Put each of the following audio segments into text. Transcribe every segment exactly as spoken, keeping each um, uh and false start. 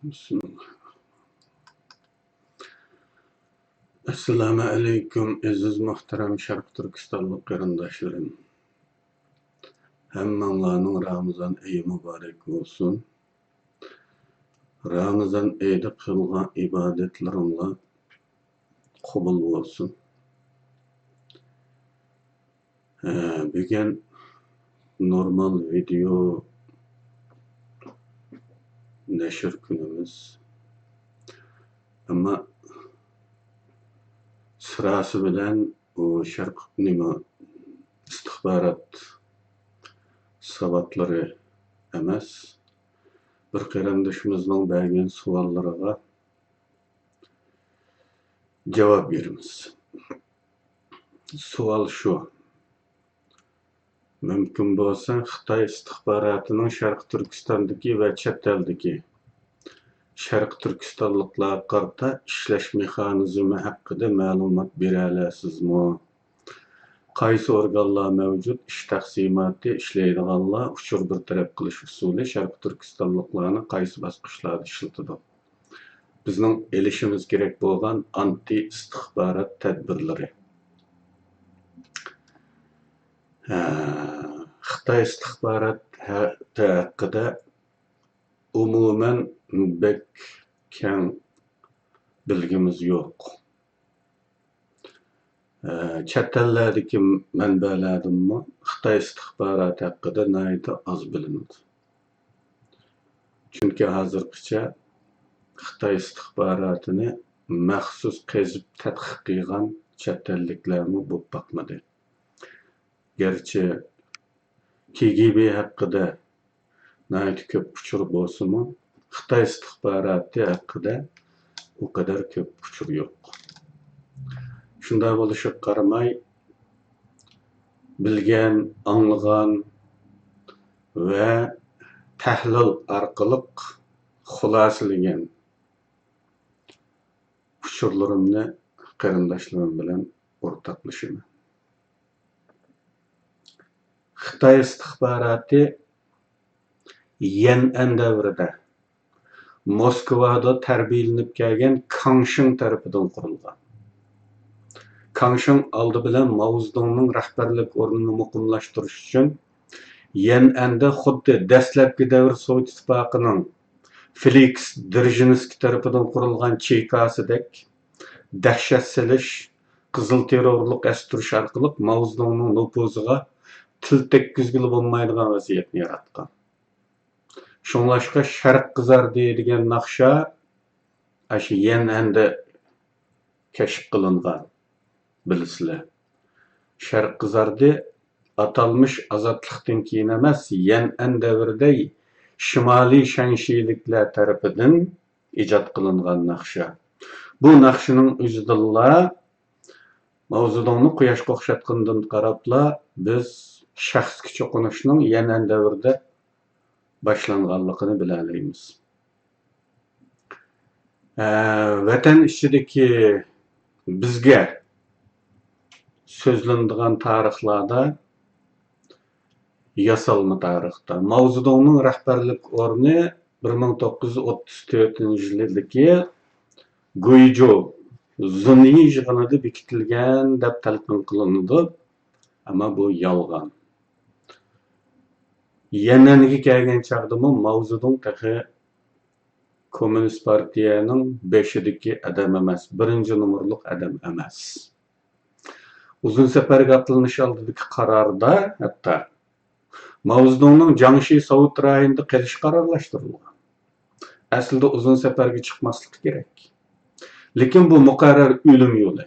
بىسمىللا. ئەسسالامۇ ئەلەيكۇم، ئەزىز مۇھتەرەم شەرقىي تۈركىستانلىق قېرىنداشلىرىم. ھەممىڭلارنىڭ رامىزان ئېيى مۇبارەك بولسۇن. رامىزان ئېيىدا قىلغان ئىبادەتلىرىڭلار قوبۇل بولسۇن. ھە، بۈگۈن نورمال ۋىدېئو نەشر كۈنىمىز. ئەمما سىراسى بىلەن ئۇ شەرق، نېمە، ئىستىخبارات ساۋاتلىرى ئەمەس، بىر قېرىندىشىمىزنىڭ بەرگەن سوئاللىرىغا جاۋاب بېرىمىز. سوئال شۇ، مۇمكىن بولسا خىتاي ئىستىخباراتىنىڭ شەرقىي تۈركىستاندىكى ۋە چەت ئەلدىكى شەرقىي تۈركىستانلىقلارغا قارىتا ئىشلەش مېخانىزمى ھەققىدە مەلۇمات بېرەلەيسىزمۇ؟ قايسى ئورگانلار مەۋجۇت، ئىش تەقسىماتى، ئىشلەيدىغانلار، ئۇچۇر بىر تەرەپ قىلىش ئۇسۇلى شەرقىي تۈركىستانلىقلارنى قايسى باسقۇچلاردا ئىشلىتىدۇ؟ بىزنىڭ ئېلىشىمىز كېرەك بولغان ئانتى ئىستىخبارات تەدبىرلىرى. ھە، خىتاي ئىستىخبارات ھە-، ھەققىدە ئومۇمەن بەك كەڭ بىلگۈمىز يوق. ئە، چەت ئەللەردىكى مەنبەلەردىنمۇ خىتاي ئىستىخباراتى ھەققىدە ناھايىتى ئاز بىلىنىدۇ. چۈنكى ھازىرغىچە خىتاي ئىستىخباراتىنى مەخسۇس قېزىپ تەتقىق قىلغان چەت ئەللىكلەرمۇ بولۇپ باقمىدى. گەرچە كىگىبى ھەققىدە ناھايىتى كۆپ ئۇچۇر بولسىمۇ، خىتاي ئىستىخباراتى ھەققىدە ئۇ قەدەر كۆپ ئۇچۇر يوق. شۇنداق بولۇشىغا قارىماي، بىلگەن، ئاڭلىغان ۋە تەھلىل ئارقىلىق خۇلاسىلىگەن ئۇچۇرلىرىمنى قېرىنداشلىرىم بىلەن ئورتاقلىشىمەن. خىتاي ئىستىخباراتى يەنئەن دەۋرىدە موسكۋادا تەربىيەلىنىپ كەلگەن كاڭ شىڭ تەرىپىدىن قۇرۇلغان. كاڭ شىڭ ئالدى بىلەن ماۋزېدۇڭنىڭ رەھبەرلىك ئورنىنى مۇقىملاشتۇرۇش ئۈچۈن يەنئەندە خۇددى دەسلەپكى دەۋر سوۋېت ئىتتىپاقىنىڭ فېلىكس دېرژىنسكىي تەرىپىدىن قۇرۇلغان چېكاسىدەك دەھشەت سېلىش، قىزىل تېررورلۇق ئەستۈرۈش ئارقىلىق ماۋزېدۇڭنىڭ نوپۇزىغا تىل تەگكۈزگىلى بولمايدىغان ۋەزىيەتنى ياراتقان. شۇڭلاشقا شەرق قىزاردى دېگەن ناخشا ئاشۇ يەنئەندە كەشىپ قىلىنغان، بىلىسىلەر. شەرق قىزاردى ئاتالمىش ئازادلىقتىن كېيىن ئەمەس، يەنئەن دەۋرىدە شىمالىي شەنشىلىكلەر تەرىپىدىن ئىجاد قىلىنغان ناخشا. بۇ ناخشىنىڭ ئۆزىدىنلا ماۋزېدۇڭنى قۇياشقا ئوخشاتقىنىدىن قاراپلا، بىز شەخسكە چوقۇنۇشنىڭ يەنئەن دەۋرىدە باشلانغانلىقىنى بىلەلەيمىز. ئە، ۋەتەن ئىچىدىكى بىزگە سۆزلىنىدىغان تارىخلاردا، ياسالما تارىختا ماۋزېدۇڭنىڭ رەھبەرلىك ئورنى بىر مىڭ توققۇز يۈز ئوتتۇز تۆتىنچى يىلىدىكى گۇيجۇ زۇنئى يىغىنىدا بېكىتىلگەن دەپ تەلقىن قىلىنىدۇ. ئەمما بۇ يالغان. يەنئەنگە كەلگەن چاغدىمۇ ماۋزېدۇڭ تېخى كوممۇنىست پارتىيەنىڭ بېشىدىكى ئادەم ئەمەس، بىرىنچى نومۇرلۇق ئادەم ئەمەس. ئۇزۇن سەپەرگە ئاتلىنىش ئالدىدىكى قاراردا ھەتتا ماۋزېدۇڭنىڭ جياڭشى سوۋېت رايونىدا قېلىشى قارارلاشتۇرۇلغان. ئەسلىدە ئۇزۇن سەپەرگە چىقماسلىقى كېرەك. لېكىن بۇ مۇقەررەر ئۆلۈم يولى.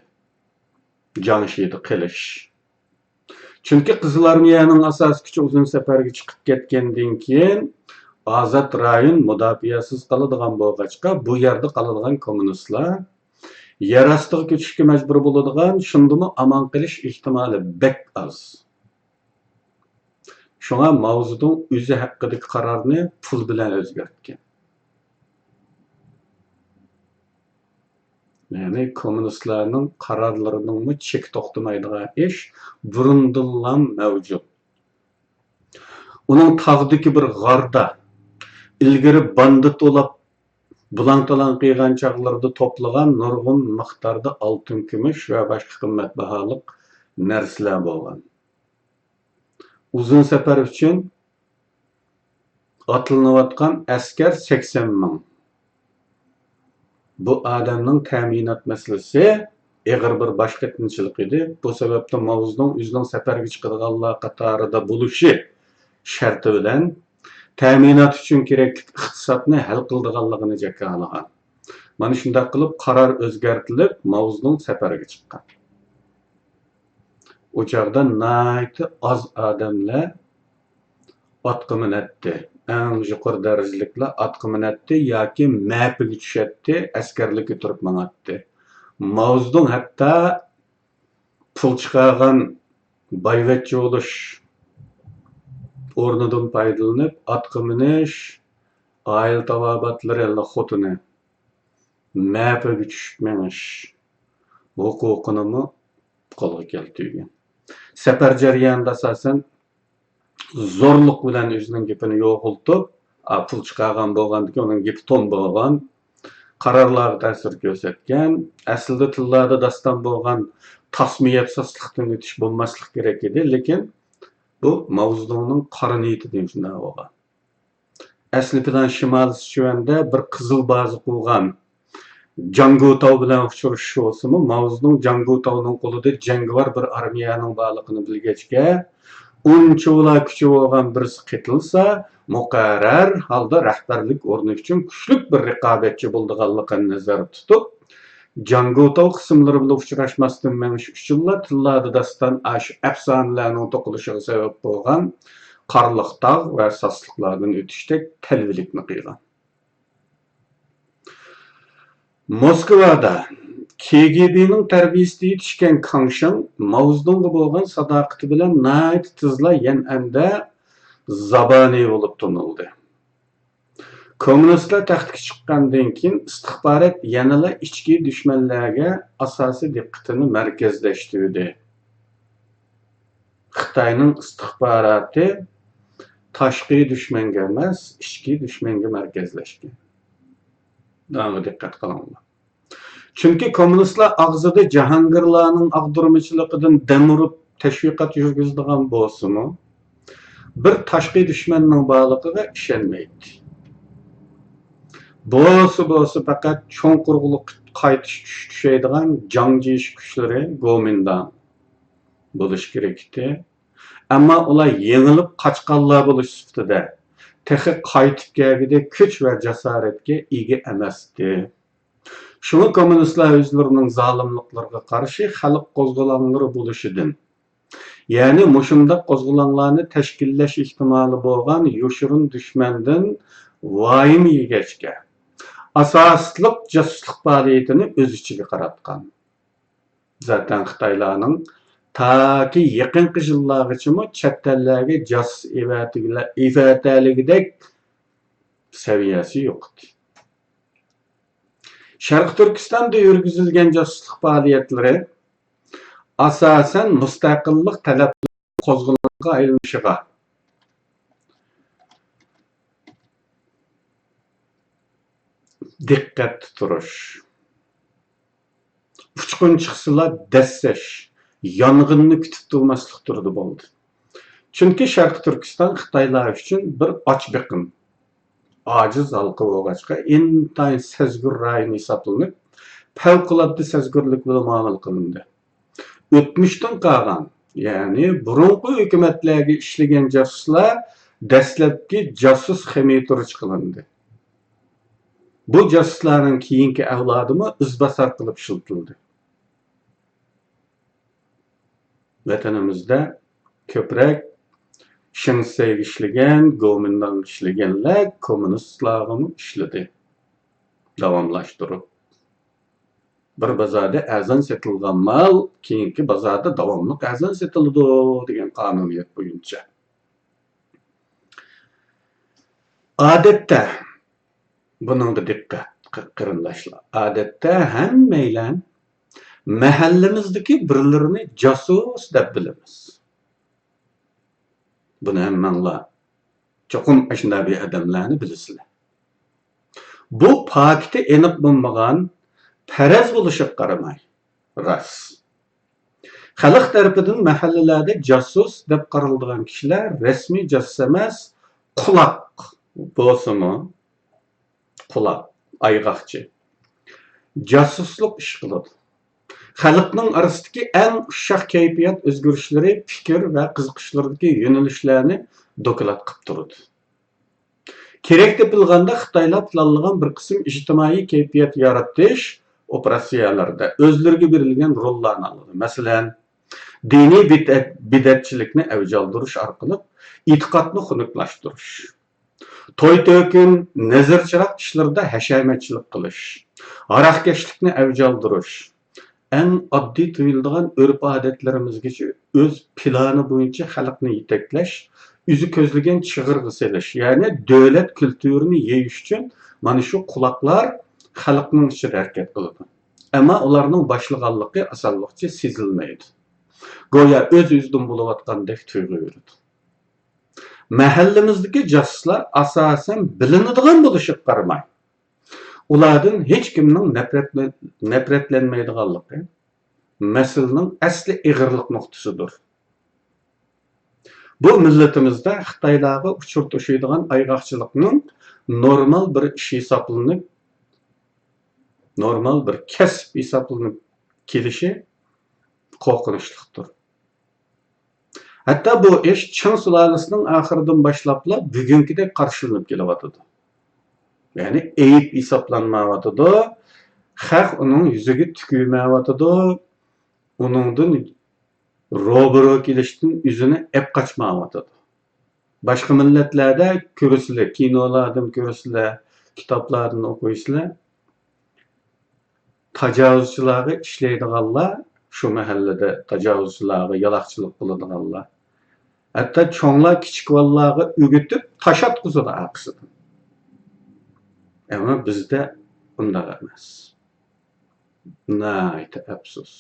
جياڭشىدا قېلىش. چۈنكى قىزىل ئارمىيەنىڭ ئاساسىي كۈچى ئۇزۇن سەپەرگە چىقىپ كەتكەندىن كېيىن، ئازاد رايون مۇداپىئەسىز قالىدىغان بولغاچقا، بۇ يەردە قالىدىغان كوممۇنىستلار يەر ئاستىغا كۆچۈشكە مەجبۇر بولىدىغان، شۇندىمۇ ئامان قېلىش ئېھتىمالى بەك ئاز. شۇڭا ماۋزېدۇڭ ئۆزى ھەققىدىكى قارارنى پۇل بىلەن ئۆزگەرتكەن. يەنى كوممۇنىستلارنىڭ قارارلىرىنىڭمۇ چېكى توختىمايدىغان ئىش بۇرۇندىنلا مەۋجۇت. ئۇنىڭ تاغدىكى بىر غاردا ئىلگىرى باندىت ئولاپ بۇلاڭ-تالاڭ قىلغان چاغلىرىدا توپلىغان نۇرغۇن مىقداردا ئالتۇن، كۈمۈش ۋە باشقا قىممەت باھالىق نەرسىلەر بولغان. ئۇزۇن سەپەر ئۈچۈن ئاتلىنىۋاتقان ئەسكەر سەكسەن مىڭ. بۇ ئادەمنىڭ تەمىنات مەسىلىسى ئېغىر بىر باش قېتىمچىلىق ئىدى. بۇ سەۋەبتىن ماۋزېدۇڭ ئۆزىنىڭ سەپەرگە چىقىدىغانلار قاتارىدا بولۇشى شەرتى بىلەن تەمىنات ئۈچۈن كېرەكلىك ئىقتىسادنى ھەل قىلىدىغانلىقىنى جاكارلىغان. مانا شۇنداق قىلىپ قارار ئۆزگەرتىلىپ، ماۋزېدۇڭ سەپەرگە چىققان. ئۇ چاغدا ناھايىتى ئاز ئادەملەر ئاتقا مىنەتتى. ئەڭ يۇقىرى دەرىجىلىكلەر ئاتقا مىنەتتى ياكى مەپىگە چۈشەتتى، ئەسكەرلەر كۆتۈرۈپ ماڭاتتى. ماۋزېدۇڭ ھەتتا پۇل چىقارغان بايۋەچچە بولۇش ئورنىدىن پايدىلىنىپ، ئاتقا مىنىش، ئائىلە تاۋابىئاتلىرى، خوتۇنى، مەپىگە چۈشۈپ مېڭىش ھوقۇقىنىمۇ قولغا كەلتۈرگەن. سەپەر جەريانىدا ئاساسەن زورلۇق بىلەن ئۆزىنىڭ گېپىنى يوغىلىتىپ، ئا، پۇل چىقارغان بولغاندىكىن ئۇنىڭ گېپى توم بولغان، قارارلارغا تەسىر كۆرسەتكەن. ئەسلىدە تىللاردا داستان بولغان تاسما يەپ ساسلىقتىن ئۆتۈش بولماسلىق كېرەك ئىدى، لېكىن بۇ ماۋزېدۇڭنىڭ قارا نىيىتىدىن شۇنداق بولغان. ئەسلى پىلان شىمالىي سىچۈەندە بىر قىزىل بازا قۇرغان جاڭگۇتاۋ بىلەن ئۇچرىشىش بولسىمۇ، ماۋزېدۇڭ جاڭگۇتاۋنىڭ قولىدا جەڭگىۋار بىر ئارمىيەنىڭ بارلىقىنى بىلگەچكە، ئۇنچىۋالا كۈچى بولغان بىرسى قېتىلسا، مۇقەررەر ھالدا رەھبەرلىك ئورنى ئۈچۈن كۈچلۈك بىر رىقابەتچى بولىدىغانلىقىنى نەزەردە تۇتۇپ، جاڭگۇتاۋ قىسىملىرى بىلەن ئۇچراشماستىن مېڭىش ئۈچۈنلا تىللاردا داستان ئاشۇ ئەپسانىلەرنىڭ توقۇلۇشىغا سەۋەب بولغان قارلىق تاغ ۋە ساسلىقلاردىن ئۆتۈشتەك تەلۋىلىكنى قىلغان. موسكۋادا كىگىبىنىڭ تەربىيىسىدە يېتىشكەن كاڭشىڭ ماۋزېدۇڭغا بولغان ساداقىتى بىلەن ناھايىتى تېزلا يەنئەندە زابانى بولۇپ تونۇلدى. كوممۇنىستلار تەختكە چىققاندىن كېيىن، ئىستىخبارات يەنىلا ئىچكى دۈشمەنلەرگە ئاساسىي دىققىتىنى مەركەزلەشتۈردى. خىتاينىڭ ئىستىخباراتى تاشقى دۈشمەنگە ئەمەس، ئىچكى دۈشمەنگە مەركەزلەشكەن. داڭغا دىققەت قىلىڭلار. چۈنكى كوممۇنىستلار ئاغزىدا جاھانگىرلارنىڭ ئاغدۇرمىچىلىقىدىن دەم ئۇرۇپ تەشۋىقات يۈرگۈزىدىغان بولسىمۇ، بىر تاشقى دۈشمەننىڭ بارلىقىغا ئىشەنمەيتتى. بولسا بولسا پەقەت چوڭ قۇرغىلىق قايتىش چۈش چۈشەيدىغان جاڭ جيېشى كۈچلىرى گومىنداڭ بولۇشى كېرەك ئىدى. ئەمما ئۇلار يېڭىلىپ قاچقانلار بولۇش سۈپىتىدە تېخى قايتىپ كەلگۈدەك كۈچ ۋە جاسارەتكە ئىگە ئەمەستى. شۇڭا كوممۇنىستلار ئۆزلىرىنىڭ زالىملىقلىرىغا قارشى خەلق قوزغىلاڭلىرى بولۇشىدىن، يەنى مۇشۇنداق قوزغىلاڭلارنى تەشكىللەش ئېھتىمالى بولغان يوشۇرۇن دۈشمەندىن ۋايىمە يېگەچكە، ئاساسلىق جاسۇسلۇق پائالىيىتىنى ئۆز ئىچىگە قاراتقان. زاتەن خىتايلارنىڭ تاكى يېقىنقى يىللارغىچىمۇ چەت ئەللەرگە جاسۇس ئېۋەتىگىلە-، ئېۋەتەلىگۈدەك سەۋىيەسى يوق ئىدى. شەرقىي تۈركىستاندا يۈرگۈزۈلگەن جاسۇسلۇق پائالىيەتلىرى ئاساسەن مۇستەقىللىق تەلەپ قوزغىلىڭغا ئايلىنىشىغا دىققەتتە تۇرۇش، ئۇچقۇن چىقسىلا دەسسەش، يانغىننى كۈتۈپ تۇرماسلىق تۈرىدە بولدى. چۈنكى شەرقىي تۈركىستان خىتايلار ئۈچۈن بىر ئاچ بېقىم، ئاجىز ھالقا بولغاچقا، ئىنتايىن سەزگۈر رايون ھېسابلىنىپ، پەۋقۇلئاددە سەزگۈرلۈك بىلەن مۇئامىلە قىلىندى. ئۆتمۈشتىن قالغان، يەنى بۇرۇنقى ھۆكۈمەتلەرگە ئىشلىگەن جاسۇسلار دەسلەپكى جاسۇس خېمىتۇرى چىقىلىندى. بۇ جاسۇسلارنىڭ كېيىنكى ئەۋلادىمۇ ئىزباسار قىلىپ ئىشلىتىلدى. ۋەتىنىمىزدە كۆپرەك شېڭ شىسەيگە ئىشلىگەن، گومىنداڭغا ئىشلىگەنلەر كوممۇنىستلارغىمۇ ئىشلىدى، داۋاملاشتۇرۇپ. بىر بازاردا ئەرزان سېتىلغان مال كېيىنكى بازاردا داۋاملىق ئەرزان سېتىلىدۇ دېگەن قانۇنىيەت بويىچە. ئادەتتە، بۇنىڭغا دىققەت، قېرىنداشلار. ئادەتتە ھەممەيلەن مەھەللىمىزدىكى بىرلىرىنى جاسۇس دەپ بىلىمىز. بۇنى ھەممەڭلار چوقۇم ئاشۇنداق بىر ئادەملەرنى بىلىسىلەر. بۇ پاكىتى ئېنىق بولمىغان، پەرەز بولۇشىغا قارىماي، راست. خەلق تەرىپىدىن مەھەللىلەردە جاسۇس دەپ قارىلىدىغان كىشىلەر رەسمىي جاسۇس ئەمەس، قۇلاق بولسىمۇ، قۇلاق، ئايغاقچى، جاسۇسلۇق ئىش قىلىدۇ. خەلقنىڭ ئارىسىدىكى ئەڭ ئۇششاق كەيپىيات ئۆزگىرىشلىرى، پىكىر ۋە قىزىقىشلىرىدىكى يۆنىلىشلەرنى دوكلات قىلىپ تۇرىدۇ. كېرەك تېپىلغاندا خىتايلار پىلانلىغان بىر قىسىم ئىجتىمائىي كەيپىيات يارىتىش ئوپېراتسىيەلىرىدە ئۆزلىرىگە بېرىلگەن روللارنى ئالىدۇ. مەسىلەن، دىنىي بىدئەت-، بىدئەتچىلىكنى ئەۋج ئالدۇرۇش ئارقىلىق ئېتىقادنى خۇنۈكلاشتۇرۇش، توي-تۆكۈن، نەزىر-چىراغ ئىشلىرىدا ھەشەمەتچىلىك قىلىش، ھاراقكەشلىكنى ئەۋج ئالدۇرۇش، ئەڭ ئاددىي تۇيۇلىدىغان ئۆرپ-ئادەتلىرىمىزگىچە ئۆز پىلانى بويىچە خەلقنى يېتەكلەش، ئۆزى كۆزلىگەن چىغرىغا سېلىش، يەنى دۆلەت كۈلتۈرىنى يېيىش ئۈچۈن مانا شۇ قۇلاقلار خەلقنىڭ ئىچىدە ھەرىكەت قىلىدۇ. ئەمما ئۇلارنىڭ باشلىغانلىقى ئاسانلىقچە سېزىلمەيدۇ. گويا ئۆز-ئۆزىدىن بولۇۋاتقاندەك تۇيغۇ بېرىدۇ. مەھەللىمىزدىكى جاسۇسلار ئاساسەن بىلىنىدىغان بولۇشىغا قارىماي، ئۇلاردىن ھېچكىمنىڭ نەپرەتلە-، نەپرەتلەنمەيدىغانلىقى مەسىلىنىڭ ئەسلى ئېغىرلىق نۇقتىسىدۇر. بۇ مىللىتىمىزدە خىتايلارغا ئۇچۇر توشۇيدىغان ئايغاقچىلىقنىڭ نورمال بىر ئىش ھېسابلىنىپ، نورمال بىر كەسىپ ھېسابلىنىپ كېلىشى قورقۇنچلۇقتۇر. ھەتتا بۇ ئىش چىڭ سۇلالىسىنىڭ ئاخىرىدىن باشلاپلا بۈگۈنكىدەك قارشىلىنىپ كېلىۋاتىدۇ. يەنى ئەيىب ھېسابلانمايۋاتىدۇ، خەق ئۇنىڭ يۈزىگە تۈكۈرمەيۋاتىدۇ، ئۇنىڭدىن روبىرو كېلىشتىن ئۆزىنى ئەپ قاچمايۋاتىدۇ. باشقا مىللەتلەردە كۆرىسىلەر، كىنولاردىن كۆرىسىلەر، كىتابلاردىن ئوقۇيسىلەر. تاجاۋۇزچىلارغا ئىشلەيدىغانلار، شۇ مەھەللىدە تاجاۋۇزچىلارغا يالاقچىلىق قىلىدىغانلار، ھەتتا چوڭلار كىچىك بالىلارغا ئۆگىتىپ تاش ئاتقۇزىدۇ ئارقىسىدىن. ئەمما بىزدە ئۇنداق ئەمەس. ناھايىتى ئەپسۇس.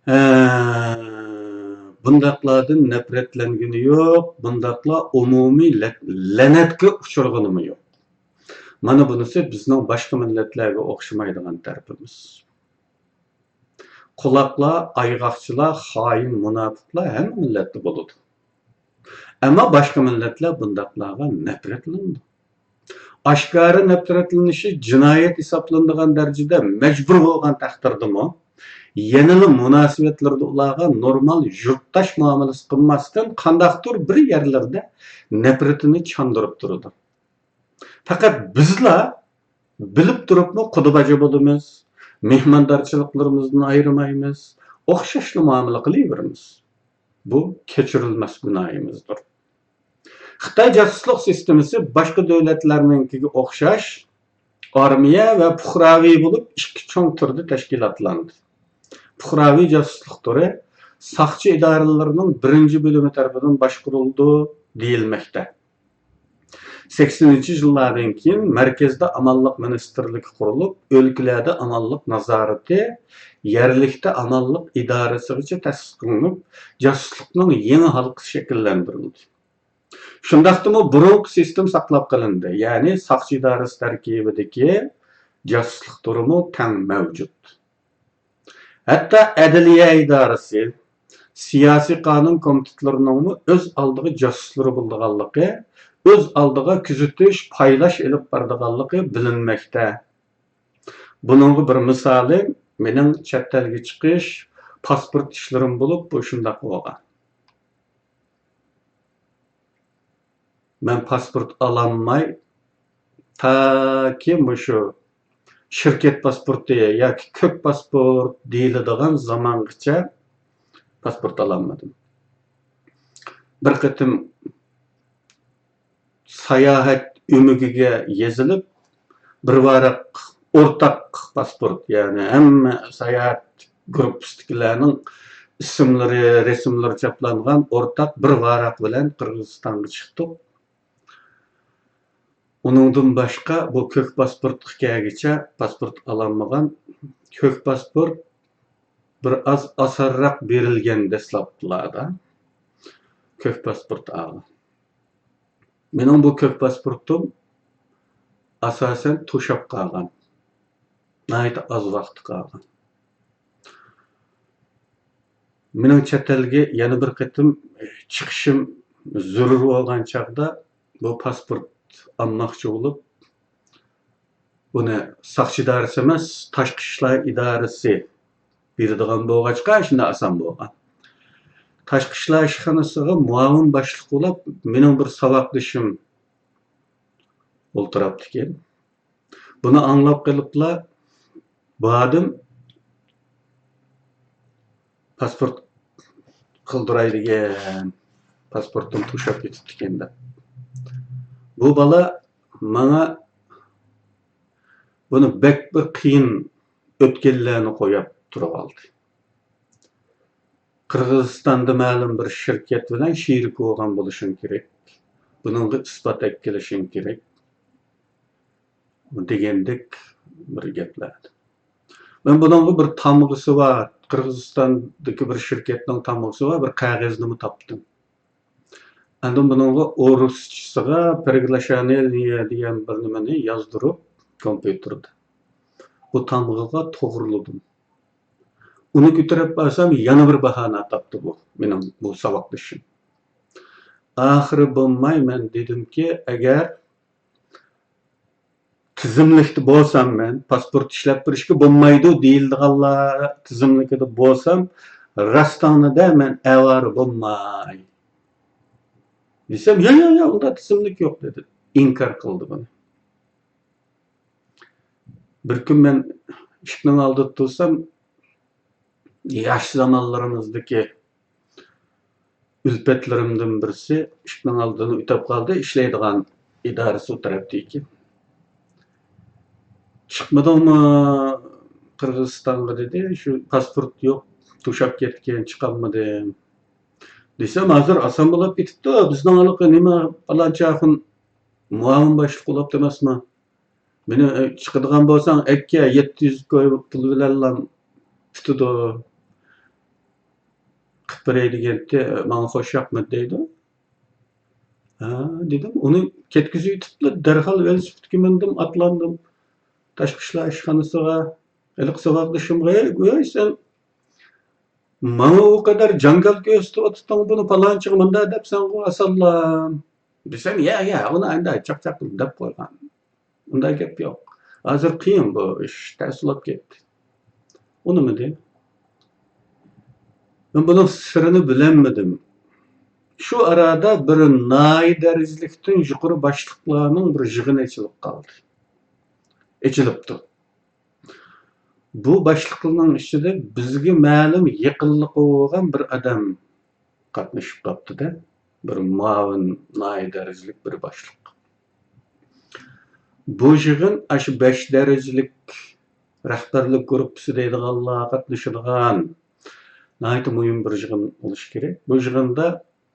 ھە، بۇنداقلاردىن نەپرەتلەنگىنى يوق، بۇنداقلار ئومۇمىي لە-، لەنەتكە ئۇچرىغىنىمۇ يوق. مانا بۇنىسى بىزنىڭ باشقا مىللەتلەرگە ئوخشىمايدىغان تەرىپىمىز. قۇلاقلار، ئايغاقچىلار، خائىن، مۇناپىقلار ھەممە مىللەتتە بولىدۇ. ئەمما باشقا مىللەتلەر بۇنداقلارغا نەپرەتلىنىدۇ. ئاشكارا نەپرەتلىنىشى جىنايەت ھېسابلىنىدىغان دەرىجىدە مەجبۇر بولغان تەقدىردىمۇ، يەنىلا مۇناسىۋەتلىرىدە ئۇلارغا نورمال يۇرتداش مۇئامىلىسى قىلماستىن، قانداقتۇر بىر يەرلىرىدە نەپرىتىنى چاندۇرۇپ تۇرىدۇ. پەقەت بىزلا بىلىپ تۇرۇپمۇ قۇدا باجا بولىمىز، مېھماندارچىلىقلىرىمىزدىن ئايرىمايمىز، ئوخشاشلا مۇئامىلە قىلىۋېرىمىز. بۇ كەچۈرۈلمەس گۇناھىمىزدۇر. خىتاي جاسۇسلۇق سىستېمىسى باشقا دۆلەتلەرنىڭكىگە ئوخشاش ئارمىيە ۋە پۇقراۋى بولۇپ، ئىككى چوڭ تۈردە تەشكىلاتلاندى. پۇقراۋى جاسۇسلۇق تۈرى ساقچى ئىدارىلىرىنىڭ بىرىنچى بۆلۈمى تەرىپىدىن باشقۇرۇلىدۇ دېيىلمەكتە. سەكسىنىنچى يىللاردىن كېيىن مەركەزدە ئامانلىق مىنىستىرلىكى قۇرۇلۇپ، ئۆلكىلەردە ئامانلىق نازارىتى، يەرلىكتە ئامانلىق ئىدارىسىغىچە تەسىس قىلىنىپ، جاسۇسلۇقنىڭ يېڭى ھالقىسى شەكىللەندۈرۈلدى. شۇنداقتىمۇ بۇرۇنقى سىستېما ساقلاپ قېلىندى، يەنى ساقچى ئىدارىسى تەركىبىدىكى جاسۇسلۇق تۈرىمۇ تەڭ مەۋجۇت. ھەتتا ئەدلىيە ئىدارىسى، سىياسىي قانۇن كومىتېتلىرىنىڭمۇ ئۆز ئالدىغا جاسۇسلىرى بولىدىغانلىقى، ئۆز ئالدىغا كۆزىتىش، پايلاش ئېلىپ بارىدىغانلىقى بىلىنمەكتە. بۇنىڭغا بىر مىسالى مېنىڭ چەت ئەلگە چىقىش، پاسپورت ئىشلىرىم بولۇپ، بۇ شۇنداق بولغان. مەن پاسپورت ئالالماي، تاكى مۇشۇ شىركەت پاسپورتى ياكى كۆك پاسپورت دېيىلىدىغان زامانغىچە پاسپورت ئالالمىدىم. بىر قېتىم ساياھەت ئۆمىكىگە يېزىلىپ، بىر ۋاراق ئورتاق پاسپورت، يەنى ھەممە ساياھەت گۇرۇپپىسىدىكىلەرنىڭ ئىسىملىرى، رەسىملىرى چاپلانغان ئورتاق بىر ۋاراق بىلەن قىرغىزىستانغا چىقتۇق. ئۇنىڭدىن باشقا بۇ كۆك پاسپورتقا كەلگىچە پاسپورت ئالالمىغان. كۆك پاسپورت بىر ئاز ئاسانراق بېرىلگەن دەسلەپلەردە. كۆك پاسپورت ئالغان. مېنىڭ بۇ كۆك پاسپورتۇم ئاساسەن توشاپ قالغان. ناھايىتى ئاز ۋاقىت قالغان. مېنىڭ چەت ئەلگە يەنە بىر قېتىم چىقىشىم زۆرۈر بولغان چاغدا بۇ پاسپورت ئالماقچى بولۇپ، بۇنى ساقچى ئىدارىسى ئەمەس، تاشقى ئىشلار ئىدارىسى بېرىدىغان بولغاچقا، شۇنداق ئاسان بولغان. تاشقى ئىشلار ئىشخانىسىغا مۇئاۋىن باشلىق بولۇپ، مېنىڭ بىر ساۋاقدىشىم ئولتۇراپتىكەن. بۇنى ئاڭلاپ قېلىپلا باردىم، پاسپورت قىلدۇراي دېگەن، پاسپورتۇم توشاپ كېتىپتىكەن دەپ. بۇ بالا ماڭا بۇنى بەك بىر قىيىن ئۆتكەللەرنى قويۇپ تۇرۇۋالدى. قىرغىزىستاندا مەلۇم بىر شىركەت بىلەن شېرىك بولغان بولۇشۇڭ كېرەك. بۇنىڭغا ئىسپات ئەكېلىشىڭ كېرەك، دېگەندەك بىر گەپلەر. مەن بۇنىڭغا بىر تامغىسى بار، قىرغىزىستاندىكى بىر شىركەتنىڭ تامغىسى بار، بىر قەغەزنىمۇ تاپتىم. ئاندىن بۇنىڭغا ئورۇسچىسىغا «приглашение» دېگەن بىر نېمىنى يازدۇرۇپ، كومپيۇتېردا بۇ تامغىغا توغرىلىدىم. ئۇنى كۆتۈرۈپ بارسام، يەنە بىر باھانە تاپتى بۇ مېنىڭ بۇ ساۋاقدىشىم. ئاخىرى بولماي مەن دېدىمكى، ئەگەر تىزىملىكتە بولسام، مەن پاسپورت ئىشلەپ بېرىشكە بولمايدۇ دېيىلىدىغانلار تىزىملىكىدە بولسام، راستىڭنى دە، مەن ئاۋارە بولماي دېسەم، يا يا يا، ئۇنداق تىزىملىك يوق دېدى. ئىنكار قىلدى بۇنى. بىر كۈن مەن ئىشىكنىڭ ئالدىدا تۇرسام، ياش زامانلىرىمىزدىكى ئۈلپەتلىرىمدىن بىرسى ئىشىكنىڭ ئالدىدىن ئۆتۈپ قالدى، ئىشلەيدىغان ئىدارىسى ئۇ تەرەپتە ئىكەن. «چىقمىدىڭمۇ قىرغىزىستانغا؟» دېدى. «شۇ پاسپورت يوق، توشاپ كەتكەن، چىقالمىدىم» دېسەم، «ھازىر ئاسان بولۇپ كېتىپتۇ، بىزنىڭ ھېلىقى نېمە پالانچى ئاخۇن مۇئاۋىن باشلىق بولۇپتۇ ئەمەسمۇ؟ مېنى، ئە، چىقىدىغان بولساڭ ئەككە، يەتتە يۈز كوي پۇل بىلەنلا پۈتىدۇ. قىلىپ بېرەي دېگەنتى، ماڭا خوش ياقمىدى» دەيدۇ. «ھە» دېدىم. ئۇنى كەتكۈزۈۋېتىپلا دەرھال ۋېلىسىپىتكە مىندىم، ئاتلاندىم. تاشقى ئىشلار ئىشخانىسىغا، ھېلىقى ساۋاقدىشىمغا، «ھەي، ھەي، سەن ماڭا ئۇ قەدەر جاڭگال كۆرسىتىۋاتىتتىڭ، بۇنى پالانچىغا مۇنداق دەپسەنغۇ ئاسانلا» دېسەم، «يا، يا، ئۇنى ئەندى چاقچاق قىلىپ دەپ قويغان. ئۇنداق گەپ يوق. ھازىر قىيىن بۇ ئىش، تەسلىپ كەتتى.» ئۇنىمىدى. مەن بۇنىڭ سىرىنى بىلەلمىدىم. شۇ ئارىدا بىر ناھىيە دەرىجىلىكتىن يۇقىرى باشلىقلارنىڭ بىر يىغىنى ئېچىلىپ قالدى. ئېچىلىپتۇ. بۇ باشلىقلارنىڭ ئىچىدە بىزگە مەلۇم يېقىنلىقى بولغان بىر ئادەم قاتنىشىپ قاپتۇ-دە، بىر مۇئاۋىن ناھىيە دەرىجىلىك بىر باشلىق. بۇ يىغىن ئاشۇ بەش دەرىجىلىك رەھبەرلىك گۇرۇپپىسى دەيدىغانلار قاتنىشىدىغان ناھايىتى مۇھىم بىر يىغىن بولۇشى كېرەك. بۇ يىغىندا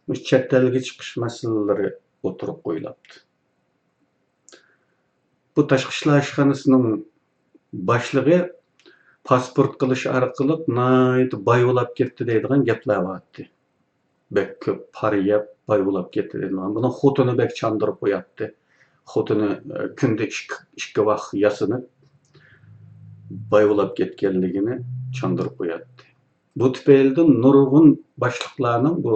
مۇشۇ چەت ئەلگە چىقىش مەسىلىلىرى ئوتتۇرىغا قويۇلاتتى. بۇ تاشقى ئىشلار ئىشخانىسىنىڭ باشلىقى پاسپورت قىلىش ئارقىلىق ناھايىتى باي بولاپ كەتتى دەيدىغان گەپلەر بارتتى. بەك كۆپ پارا يەپ باي بولاپ كەتتى دەيدىغان. بۇنىڭ خوتۇنى بەك چاندۇرۇپ قوياتتى. خوتۇنى، ئە، كۈندە ئىككى، ئىككى ۋاق ياسىنىپ باي بولاپ كەتكەنلىكىنى چاندۇرۇپ قوياتتى. بۇ تۈپەيلىدىن نۇرغۇن باشلىقلارنىڭ بۇ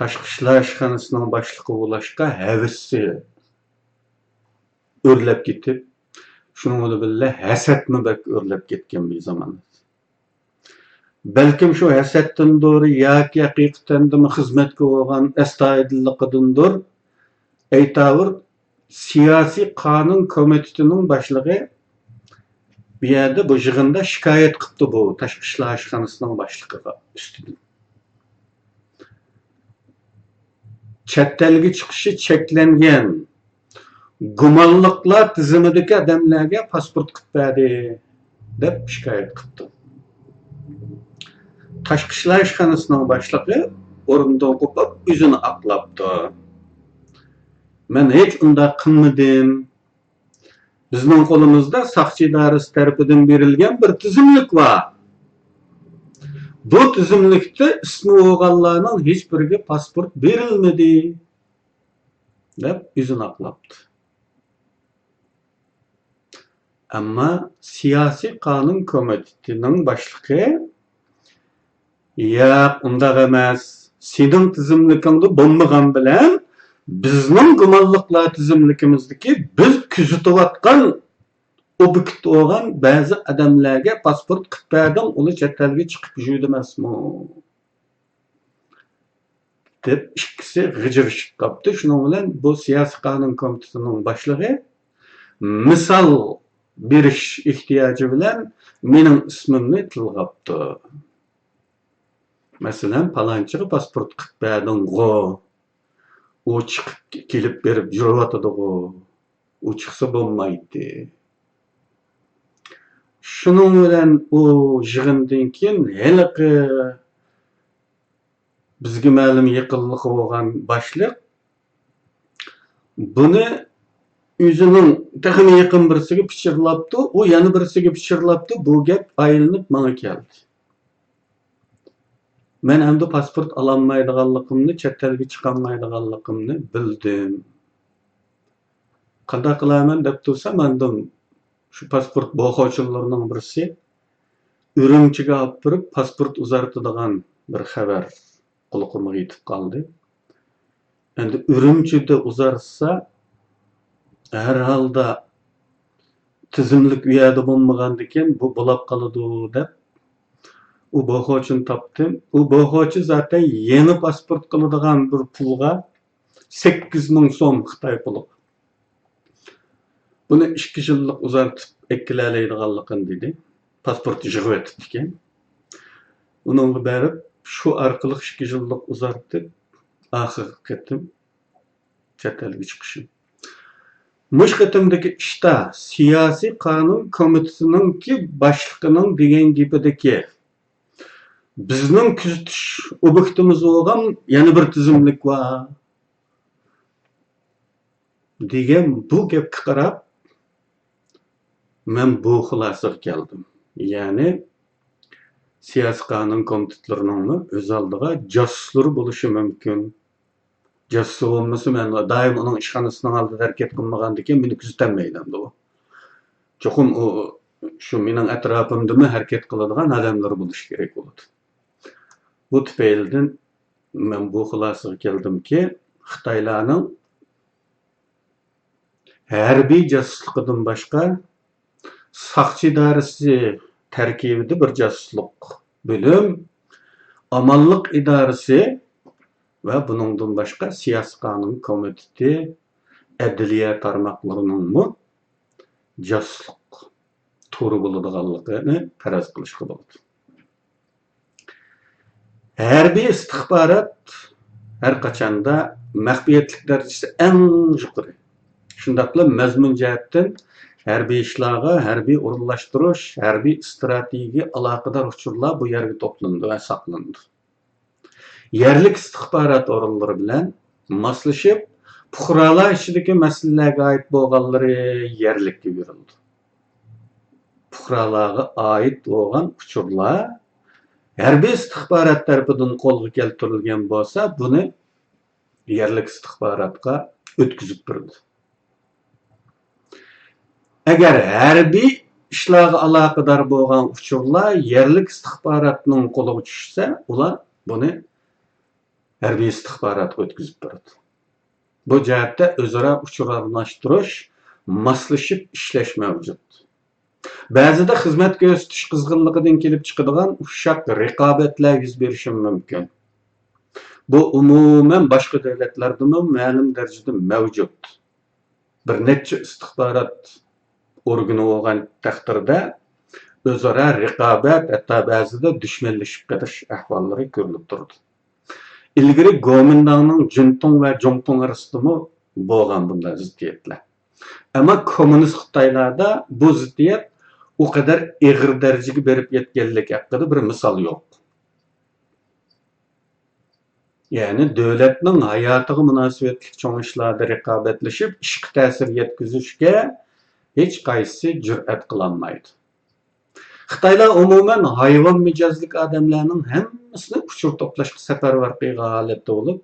تاشقى ئىشلار ئىشخانىسىنىڭ باشلىقى بولۇشقا ھەۋىسى ئۆرلەپ كېتىپ، شۇنىڭ بىلەن بىللە ھەسەتمۇ بەك ئۆرلەپ كەتكەن بىر زامان. بەلكىم شۇ ھەسەتتىندۇر ياكى ھەقىقەتەندىمۇ خىزمەتكە بولغان ئەستايىدىللىقىدىندۇر، ئەيتاۋۇر سىياسىي قانۇن كومىتېتىنىڭ باشلىقى بۇ يەردە، بۇ يىغىندا شىكايەت قىپتۇ بۇ تاشقى ئىشلار ئىشخانىسىنىڭ باشلىقىغا ئۈستىدىن. چەت ئەلگە چىقىشى چەكلەنگەن گۇمانلىقلار تىزىمىدىكى ئادەملەرگە پاسپورت قىلىپ بەردى، دەپ شىكايەت قىپتۇ. تاشقى ئىشلار ئىشخانىسىنىڭ باشلىقى ئورنىدىن قوپۇپ، ئۆزىنى ئاقلاپتۇ. مەن ھېچ ئۇنداق قىلمىدىم. بىزنىڭ قولىمىزدا ساقچى ئىدارىسى تەرىپىدىن بېرىلگەن بىر تىزىملىك بار. بۇ تىزىملىكتە ئىسمى بولغانلارنىڭ ھېچ بىرىگە پاسپورت بېرىلمىدى. دەپ ئۆزىنى ئاقلاپتۇ. ئەمما سىياسىي قانۇن كومىتېتىنىڭ باشلىقى، ياق، ئۇنداق ئەمەس، سېنىڭ تىزىملىكىڭدە بولمىغان بىلەن بىزنىڭ گۇمانلىقلار تىزىملىكىمىزدىكى بىز كۆزىتىۋاتقان ئوبيېكت بولغان بەزى ئادەملەرگە پاسپورت قىلىپ بەردىڭ، ئۇلار چەت ئەلگە چىقىپ يۈردىمەسمۇ؟ دەپ ئىككىسى غىجىرىشىپ قاپتۇ. شۇنىڭ بىلەن بۇ سىياسىي قانۇن كومىتېتىنىڭ باشلىقى مىسال بېرىش ئېھتىياجى بىلەن مېنىڭ ئىسمىمنى تىلغاپتۇ. مەسىلەن، پالانچىغا پاسپورت قىلىپ بەردىڭغۇ، ئۇ چىقىپ كېلىپ بېرىپ يۈرۈۋاتىدىغۇ، ئۇ چىقسا بولمايتتى. شۇنىڭ بىلەن ئۇ يىغىندىن كېيىن ھېلىقى بىزگە مەلۇم يېقىنلىقى بولغان باشلىق بۇنى ئۆزىنىڭ تېخىمۇ يېقىن بىرسىگە پىچىرلاپتۇ، ئۇ يەنە بىرسىگە پىچىرلاپتۇ، بۇ گەپ ئايلىنىپ ماڭا كەلدى. مەن ئەمدى پاسپورت ئالالمايدىغانلىقىمنى، چەت ئەلگە چىقالمايدىغانلىقىمنى بىلدىم. قانداق قىلارمەن دەپ تۇرسام، ئاندىن شۇ پاسپورت بوخوچىلىرىنىڭ بىرسى ئۈرۈمچىگە ئاپىرىپ پاسپورت ئۇزارتىدىغان بىر خەۋەر قۇلىقىمغا يېتىپ قالدى. ئەمدى ئۈرۈمچىدە ئۇزارتسا، ھەر ھالدا تىزىملىك ئۇ يەردە بولمىغاندىكىن بۇ بولاپ قالىدۇ دەپ، ئۇ بوخوچىنى تاپتىم. ئۇ بوخوچى زاتەن يېڭى پاسپورت قىلىدىغان بىر پۇلغا، سەككىز مىڭ سوم خىتاي پۇلىغا، بۇنى ئىككى يىللىق ئۇزارتىپ ئەكېلەلەيدىغانلىقىنى دېدى. پاسپورت يىغىۋېتىپتىكەن. ئۇنىڭغا بېرىپ، شۇ ئارقىلىق ئىككى يىللىق ئۇزارتىپ، ئاخىرقى قېتىم چەت ئەلگە چىقىشىم. مۇشۇ قېتىمدىكى ئىشتا سىياسىي قانۇن كومىتېتىنىڭكى باشلىقىنىڭ دېگەن گېپىدىكى، بىزنىڭ كۆزىتىش ئوبيېكتىمىز بولغان يەنە بىر تىزىملىك بار دېگەن بۇ گەپكە قاراپ، مەن بۇ خۇلاسىگە كەلدىم. يەنى، سىياسىي قانۇن كومىتېتلىرىنىڭمۇ ئۆز ئالدىغا جاسۇسلىرى بولۇشى مۇمكىن. جاسۇسى بولمىسا، مەن دائىم ئۇنىڭ ئىشخانىسىنىڭ ئالدىدا ھەرىكەت قىلمىغاندىكىن مېنى كۆزىتەلمەيدۇ ئەمدى ئۇ. چوقۇم ئۇ شۇ مېنىڭ ئەتراپىمدىمۇ ھەرىكەت قىلىدىغان ئادەملىرى بولۇشى كېرەك بولىدۇ. بۇ تۈپەيلىدىن مەن بۇ خۇلاسىگە كەلدىمكى، خىتايلارنىڭ ھەربىي جاسۇسلۇقىدىن باشقا، ساقچى ئىدارىسى تەركىبىدە بىر جاسۇسلۇق بۆلۈم، ئامانلىق ئىدارىسى ۋە بۇنىڭدىن باشقا سىياسىي قانۇن كومىتېتى، ئەدلىيە تارماقلىرىنىڭمۇ جاسۇسلۇق تورى بولىدىغانلىقىنى پەرەز قىلىشقا بولىدۇ. ھەربىي ئىستىخبارات ھەر قاچاندا مەخپىيەتلىك دەرىجىسى ئەڭ يۇقىرى. شۇنداقلا مەزمۇن جەھەتتىن ھەربىي ئىشلارغا، ھەربىي ئورۇنلاشتۇرۇش، ھەربىي ئىستراتېگىيەگە ئالاقىدار ئۇچۇرلار بۇ يەرگە توپلىنىدۇ ۋە ساقلىنىدۇ. يەرلىك ئىستىخبارات ئورۇنلىرى بىلەن ماسلىشىپ، پۇقرالار ئىچىدىكى مەسىلىلەرگە ئائىت بولغانلىرى يەرلىككە بېرىلىدۇ. پۇقرالارغا ئائىت بولغان ئۇچۇرلار ھەربىي ئىستىخبارات تەرىپىدىن قولغا كەلتۈرۈلگەن بولسا، بۇنى يەرلىك ئىستىخباراتقا ئۆتكۈزۈپ بېرىدۇ. ئەگەر ھەربىي ئىشلارغا ئالاقىدار بولغان ئۇچۇرلار يەرلىك ئىستىخباراتنىڭ قولىغا چۈشسە، ئۇلار بۇنى ھەربىي ئىستىخباراتقا ئۆتكۈزۈپ بېرىدۇ. بۇ جەھەتتە ئۆزئارا ئۇچۇر ئالماشتۇرۇش، ماسلىشىپ ئىشلەش مەۋجۇت. بەزىدە خىزمەت كۆرسىتىش قىزغىنلىقىدىن كېلىپ چىقىدىغان ئۇششاق رىقابەتلەر يۈز بېرىشى مۇمكىن. بۇ ئومۇمەن باشقا دۆلەتلەردىمۇ مەلۇم دەرىجىدە مەۋجۇت. بىر نەچچە ئىستىخبارات ئورگىنى بولغان تەقدىردە ئۆزئارا رىقابەت، ھەتتا بەزىدە دۈشمەنلىشىپ قېلىش ئەھۋاللىرى كۆرۈلۈپ تۇرىدۇ. ئىلگىرى گومىنداڭنىڭ جىنتۇڭ ۋە جۇڭتۇڭ ئارىسىدىمۇ بولغان بۇنداق زىددىيەتلەر. ئەمما كوممۇنىست خىتايلاردا بۇ زىددىيەت ئۇ قەدەر ئېغىر دەرىجىگە بېرىپ يەتكەنلىكى ھەققىدە بىر مىسال يوق. يەنى دۆلەتنىڭ ھاياتىغا مۇناسىۋەتلىك چوڭ ئىشلاردا رىقابەتلىشىپ، ئىشقا تەسىر يەتكۈزۈشكە ھېچقايسىسى جۈرئەت قىلالمايدۇ. خىتايلار ئومۇمەن ھايۋان مىجەزلىك ئادەملەرنىڭ ھەممىسىنى ئۇچۇر توپلاشقا سەپەرۋەر قىلغان ھالەتتە بولۇپ،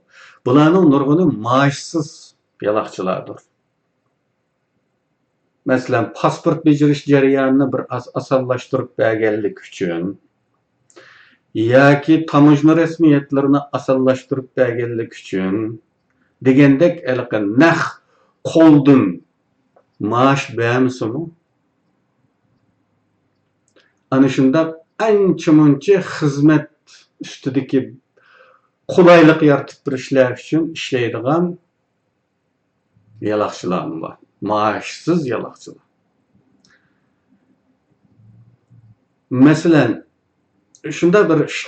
بۇلارنىڭ نۇرغۇنى مائاشسىز يالاقچىلاردۇر. مەسىلەن، پاسپورت بېجىرىش جەريانىنى بىر ئاز ئاسانلاشتۇرۇپ بەرگەنلىكى ئۈچۈن ياكى تاموژنا رەسمىيەتلىرىنى ئاسانلاشتۇرۇپ بەرگەنلىكى ئۈچۈن دېگەندەك، ھېلىقى نەق قولدىن مائاش بەرمىسىمۇ، ئەنە شۇنداق ئانچە-مۇنچە خىزمەت ئۈستىدىكى قولايلىق يارىتىپ بېرىشلەر ئۈچۈن ئىشلەيدىغان يالاقچىلارمۇ بار. مائاشسىز يالاقچىلار. مەسىلەن، شۇنداق بىر ئىش،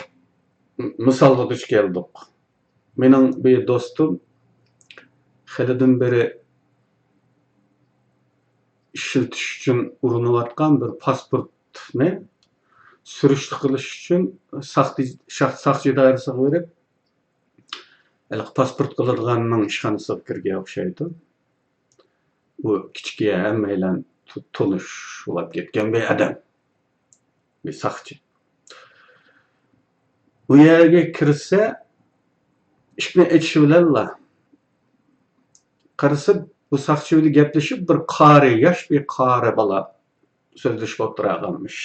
مىسالغا دۇچ كەلدۇق. مېنىڭ بىر دوستۇم خېلىدىن بېرى ئىشلىتىش ئۈچۈن ئۇرۇنۇۋاتقان بىر پاسپورتنى سۈرۈشتە قىلىش ئۈچۈن ساقچى، ساقچى ئىدارىسىغا بېرىپ، ھېلىقى پاسپورت قىلىدىغاننىڭ ئىشخانىسىغا كىرگەن ئوخشايدۇ. ئۇ كىچىككە ھەممەيلەن تونۇش بولۇپ كەتكەن بىر ئادەم، بىر ساقچى. ئۇ يەرگە كىرسە، ئىشىكنى ئېچىشى بىلەنلا قارىسا، بۇ ساقچى بىلەن گەپلىشىپ، بىر قارى، ياش بىر قارى بالا سۆزلىشىپ ئولتۇرغانمىش.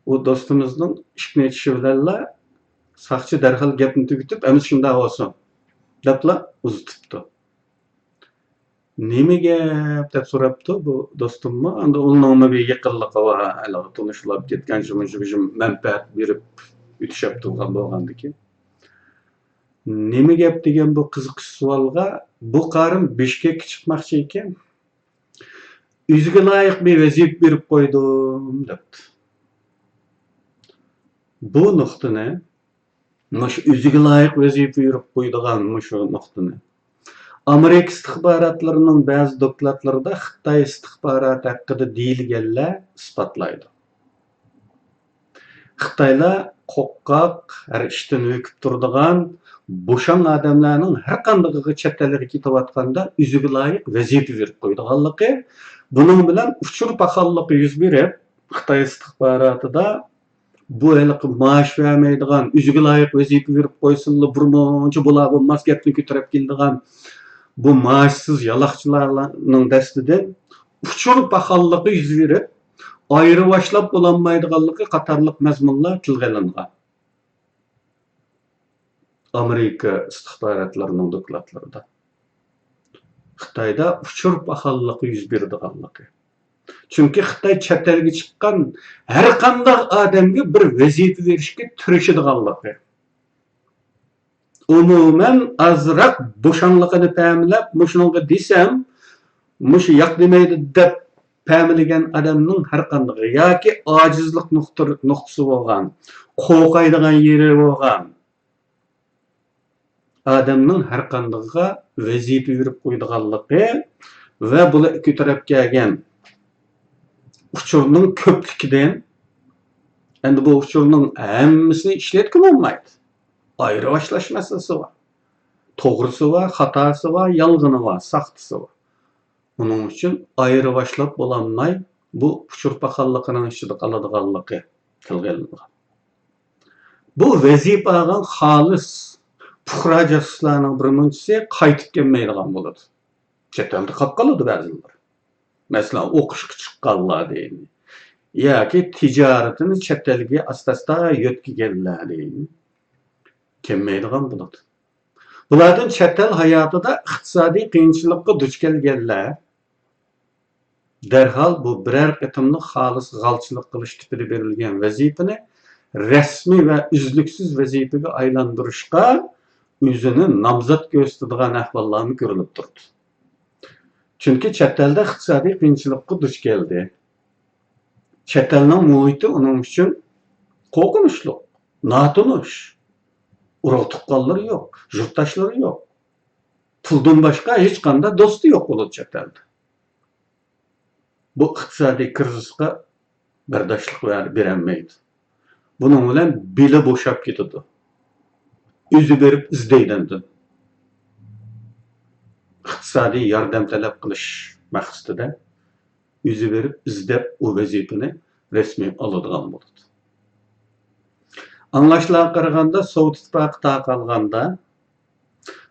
ئۇ دوستىمىزنىڭ ئىشىكنى ئېچىشى بىلەنلا ساقچى دەرھال گەپنى تۈگىتىپ، ئەمىسە شۇنداق بولسۇن، دەپلا ئۇزىتىپتۇ. نېمە گەپ؟ دەپ سوراپتۇ بۇ دوستۇممۇ. ئەمدى ئۇنىڭمۇ بىر يېقىنلىقى بار، ھېلىقى تونۇشلاپ كەتكەن، شۇمۇ شۇ مەنپەئەت بېرىپ ئۆتۈشۈپ تۇرغان بولغاندىكىن. نېمە گەپ دېگەن بۇ قىزىقىش سوئالغا، بۇ قارىم بىشكەككە چىقماقچى ئىكەن. ئۆزىگە لايىق بىر ۋەزىپە بېرىپ قويدۇم، دەپتۇ. بۇ نۇقتىنى، مۇشۇ ئۆزىگە لايىق ۋەزىپە بېرىپ قويىدىغان مۇشۇ نۇقتىنى ئامېرىكا ئىستىخباراتلىرىنىڭ بەزى دوكلاتلىرىدا خىتاي ئىستىخباراتى ھەققىدە دېيىلگەنلەر ئىسپاتلايدۇ. خىتايلار قورقاق، ھەر ئىشتىن ھۆكۈپ تۇرىدىغان، بوشاڭ ئادەملەرنىڭ ھەر قاندىقىغا چەت ئەلگە كېتىۋاتقاندا ئۆزىگە لايىق ۋەزىپە بېرىپ قويىدىغانلىقى، بۇنىڭ بىلەن ئۇچۇر پاخاللىقى يۈز بېرىپ، خىتاي ئىستىخباراتىدا بۇ ھېلىقى مائاش بەرمەيدىغان، ئۆزىگە لايىق ۋەزىپە بېرىپ قويسىنلا، بىر مۇنچە بولا بولماس گەپنى كۆتۈرۈپ كېلىدىغان بۇ مائاشسىز يالاقچىلارنىڭ دەستىدىن ئۇچۇر پاخاللىقى يۈز بېرىپ، ئايرىۋاشلاپ بولالمايدىغانلىقى قاتارلىق مەزمۇنلار تىلغا ئېلىنغان. ئامېرىكا ئىستىخباراتلىرىنىڭ دوكلاتلىرىدا خىتايدا ئۇچۇر پاخاللىقى يۈز بېرىدىغانلىقى. چۈنكى خىتاي چەت ئەلگە چىققان ھەر قانداق ئادەمگە بىر ۋەزىپە بېرىشكە تىرىشىدىغانلىقى. ئومۇمەن، ئازراق بوشاڭلىقىنى پەملەپ، مۇشۇنىڭغا دېسەم، مۇشۇ ياق دېمەيدۇ دەپ پەملىگەن ئادەمنىڭ ھەر قاندىقى ياكى ئاجىزلىق نۇقتا-، نۇقتىسى بولغان، قورقايدىغان يېرى بولغان ئادەمنىڭ ھەر قاندىقىغا ۋەزىپە بېرىپ قويىدىغانلىقى ۋە بۇلار كۆتۈرۈپ كەلگەن ئۇچۇرنىڭ كۆپلۈكىدىن، ئەمدى بۇ ئۇچۇرنىڭ ھەممىسىنى ئىشلەتكىلى بولمايدۇ. ئايرىۋاشلاش مەسىلىسى بار. توغرىسى بار، خاتاسى بار، يالغىنى بار، ساختىسى بار. ئۇنىڭ ئۈچۈن ئايرىۋاشلاپ بولالماي، بۇ ئۇچۇر پاخاللىقىنىڭ ئىچىدە قالىدىغانلىقى تىلغا ئېلىنغان. بۇ ۋەزىپە ئالغان خالىس پۇقرا جاسۇسلارنىڭ بىر مۇنچىسى قايتىپ كەلمەيدىغان بولىدۇ. چەت ئەلدە قاپ قالىدۇ بەزىلەر. مەسىلەن، ئوقۇشقا چىققانلار دەيلى. ياكى تىجارىتىنى چەت ئەلگە ئاستا-ئاستا يۆتكىگەنلەر دەيلى. كەلمەيدىغان بولىدۇ. بۇلاردىن چەت ئەل ھاياتىدا ئىقتىسادىي قىيىنچىلىققا دۇچ كەلگەنلەر دەرھال بۇ بىرەر قېتىملىق خالىس غالچىلىق قىلىش تىپىدا بېرىلگەن ۋەزىپىنى رەسمىي ۋە ئۈزلۈكسىز ۋەزىپىگە ئايلاندۇرۇشقا ئۆزىنى نامزات كۆرسىتىدىغان ئەھۋاللارمۇ كۆرۈلۈپ تۇرىدۇ. چۈنكى چەت ئەلدە ئىقتىسادىي قىيىنچىلىققا دۇچ كەلدى. چەت ئەلنىڭ مۇھىتى ئۇنىڭ ئۈچۈن قورقۇنچلۇق، ناتونۇش. ئۇرۇق-تۇغقانلىرى يوق، يۇرتداشلىرى يوق. پۇلدىن باشقا ھېچقانداق دوستى يوق بولىدۇ چەت ئەلدە. بۇ ئىقتىسادىي كىرىزىسقا بەرداشلىق بەر-، بېرەلمەيدۇ. بۇنىڭ بىلەن بېلى بوشاپ كېتىدۇ. ئۆزى بېرىپ ئىزدەيدۇ ئەمدى. ئىقتىسادىي ياردەم تەلەپ قىلىش مەقسىتىدە ئۆزى بېرىپ ئىزدەپ، ئۇ ۋەزىپىنى رەسمىي ئالىدىغان بولىدۇ. ئاڭلاشلارغا قارىغاندا، سوۋېت ئىتتىپاقى تارقالغاندا،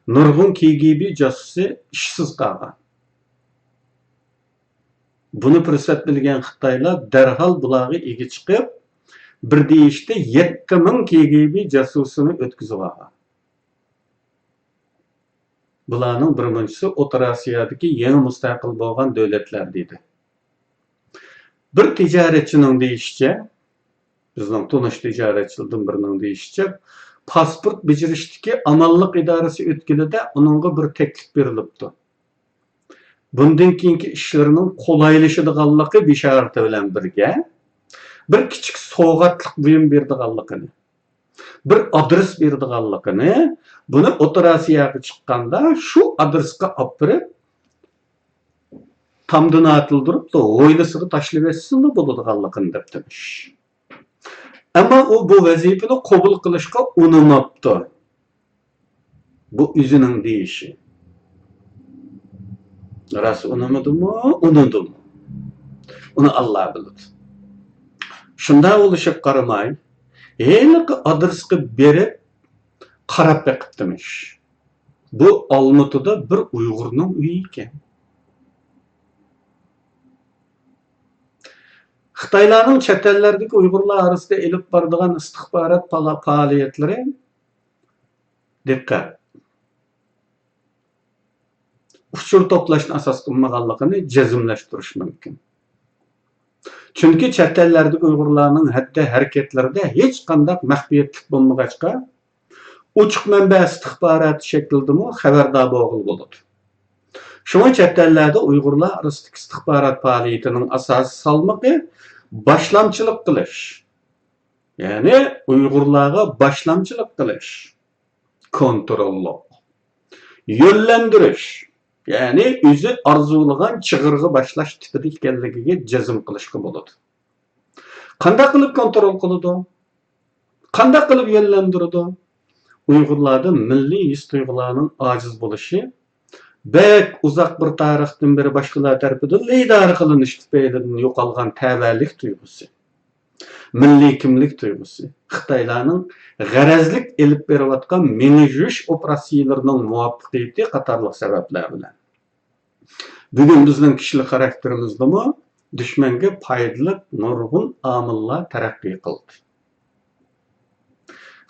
نۇرغۇن كېگېبې جاسۇسى ئىشسىز قالغان. بۇنى پۇرسەت بىلگەن خىتايلار دەرھال بۇلارغا ئىگە چىقىپ، بىر دېيىشتە يەتتە مىڭ كېگېبې جاسۇسىنى ئۆتكۈزۈۋالغان. بۇلارنىڭ بىر مۇنچىسى ئوتتۇرا ئاسىيادىكى يېڭى مۇستەقىل بولغان دۆلەتلەردە ئىدى. بىر تىجارەتچىنىڭ دېيىشىچە، بىزنىڭ تونۇش تىجارەتچىلىرىدىن بىرىنىڭ دېيىشىچە، پاسپورت بېجىرىشتىكى ئامانلىق ئىدارىسى ئۆتكىلىدە ئۇنىڭغا بىر تەكلىپ بېرىلىپتۇ. بۇندىن كېيىنكى ئىشلىرىنىڭ قولايلىشىدىغانلىقى بېشارىتى بىلەن بىرگە، بىر كىچىك سوۋغاتلىق بۇيۇم بېرىدىغانلىقىنى، بىر ئادرېس بېرىدىغانلىقىنى، بۇنى ئوتتۇرا ئاسىياغا چىققاندا شۇ ئادرېسقا ئاپىرىپ، تامدىن ئاتىلدۇرۇپ، ھويلىسىغا تاشلىۋەتسىلا بولىدىغانلىقىنى دەپتىمىش. ئەمما ئۇ بۇ ۋەزىپىنى قوبۇل قىلىشقا ئۇنىماپتۇ. بۇ ئۆزىنىڭ دېيىشى. راست ئۇنىمىدىمۇ، ئۇنىدىمۇ؟ ئۇنى ئاللا بىلىدۇ. شۇنداق بولۇشىغا قارىماي، ھېلىقى ئادرېسقا بېرىپ قاراپ بېقىپتىمىش. بۇ ئالمۇتىدا بىر ئۇيغۇرنىڭ ئۆيى ئىكەن. خىتايلارنىڭ چەت ئەللەردىكى ئۇيغۇرلار ئارىسىدا ئېلىپ بارىدىغان ئىستىخبارات پالا-، پائالىيەتلىرى، دىققەت، ئۇچۇر توپلاشنى ئاساس قىلمىغانلىقىنى جەزملەشتۈرۈش مۇمكىن. چۈنكى چەت ئەللەردىكى ئۇيغۇرلارنىڭ ھەتتە ھەرىكەتلىرىدە ھېچقانداق مەخپىيەتلىك بولمىغاچقا، ئوچۇق مەنبە ئىستىخباراتى شەكلىدىمۇ خەۋەردار بولغىلى بولىدۇ. شۇڭا چەت ئەللەردە ئۇيغۇرلار ئارىسىدىكى ئىستىخبارات پائالىيىتىنىڭ ئاساسىي سالمىقى باشلامچىلىق قىلىش، يەنى ئۇيغۇرلارغا باشلامچىلىق قىلىش، كونتروللۇق، يۆنلەندۈرۈش، يەنى ئۆزى ئارزۇلىغان چىغىرغا باشلاش تىپىدا ئىكەنلىكىگە جەزم قىلىشقا بولىدۇ. قانداق قىلىپ كونترول قىلىدۇ؟ قانداق قىلىپ يۆنلەندۈرىدۇ؟ ئۇيغۇرلاردا مىللىي ھېس-تۇيغۇلارنىڭ ئاجىز بولۇشى، بەك ئۇزاق بىر تارىختىن بېرى باشقىلار تەرىپىدىنلا ئىدارە قىلىنىش تۈپەيلىدىن يوقالغان تەۋەلىك تۇيغۇسى، مىللىي كىملىك تۇيغۇسى، خىتايلارنىڭ غەرەزلىك ئېلىپ بېرىۋاتقان مېڭە يۇيۇش ئوپېراتسىيىلىرىنىڭ مۇۋەپپەقىيىتى قاتارلىق سەۋەبلەر بىلەن. بۈگۈن بىزنىڭ كىشىلىك خاراكتېرىمىزدىمۇ دۈشمەنگە پايدىلىق نۇرغۇن ئامىللار تەرەققىي قىلدى.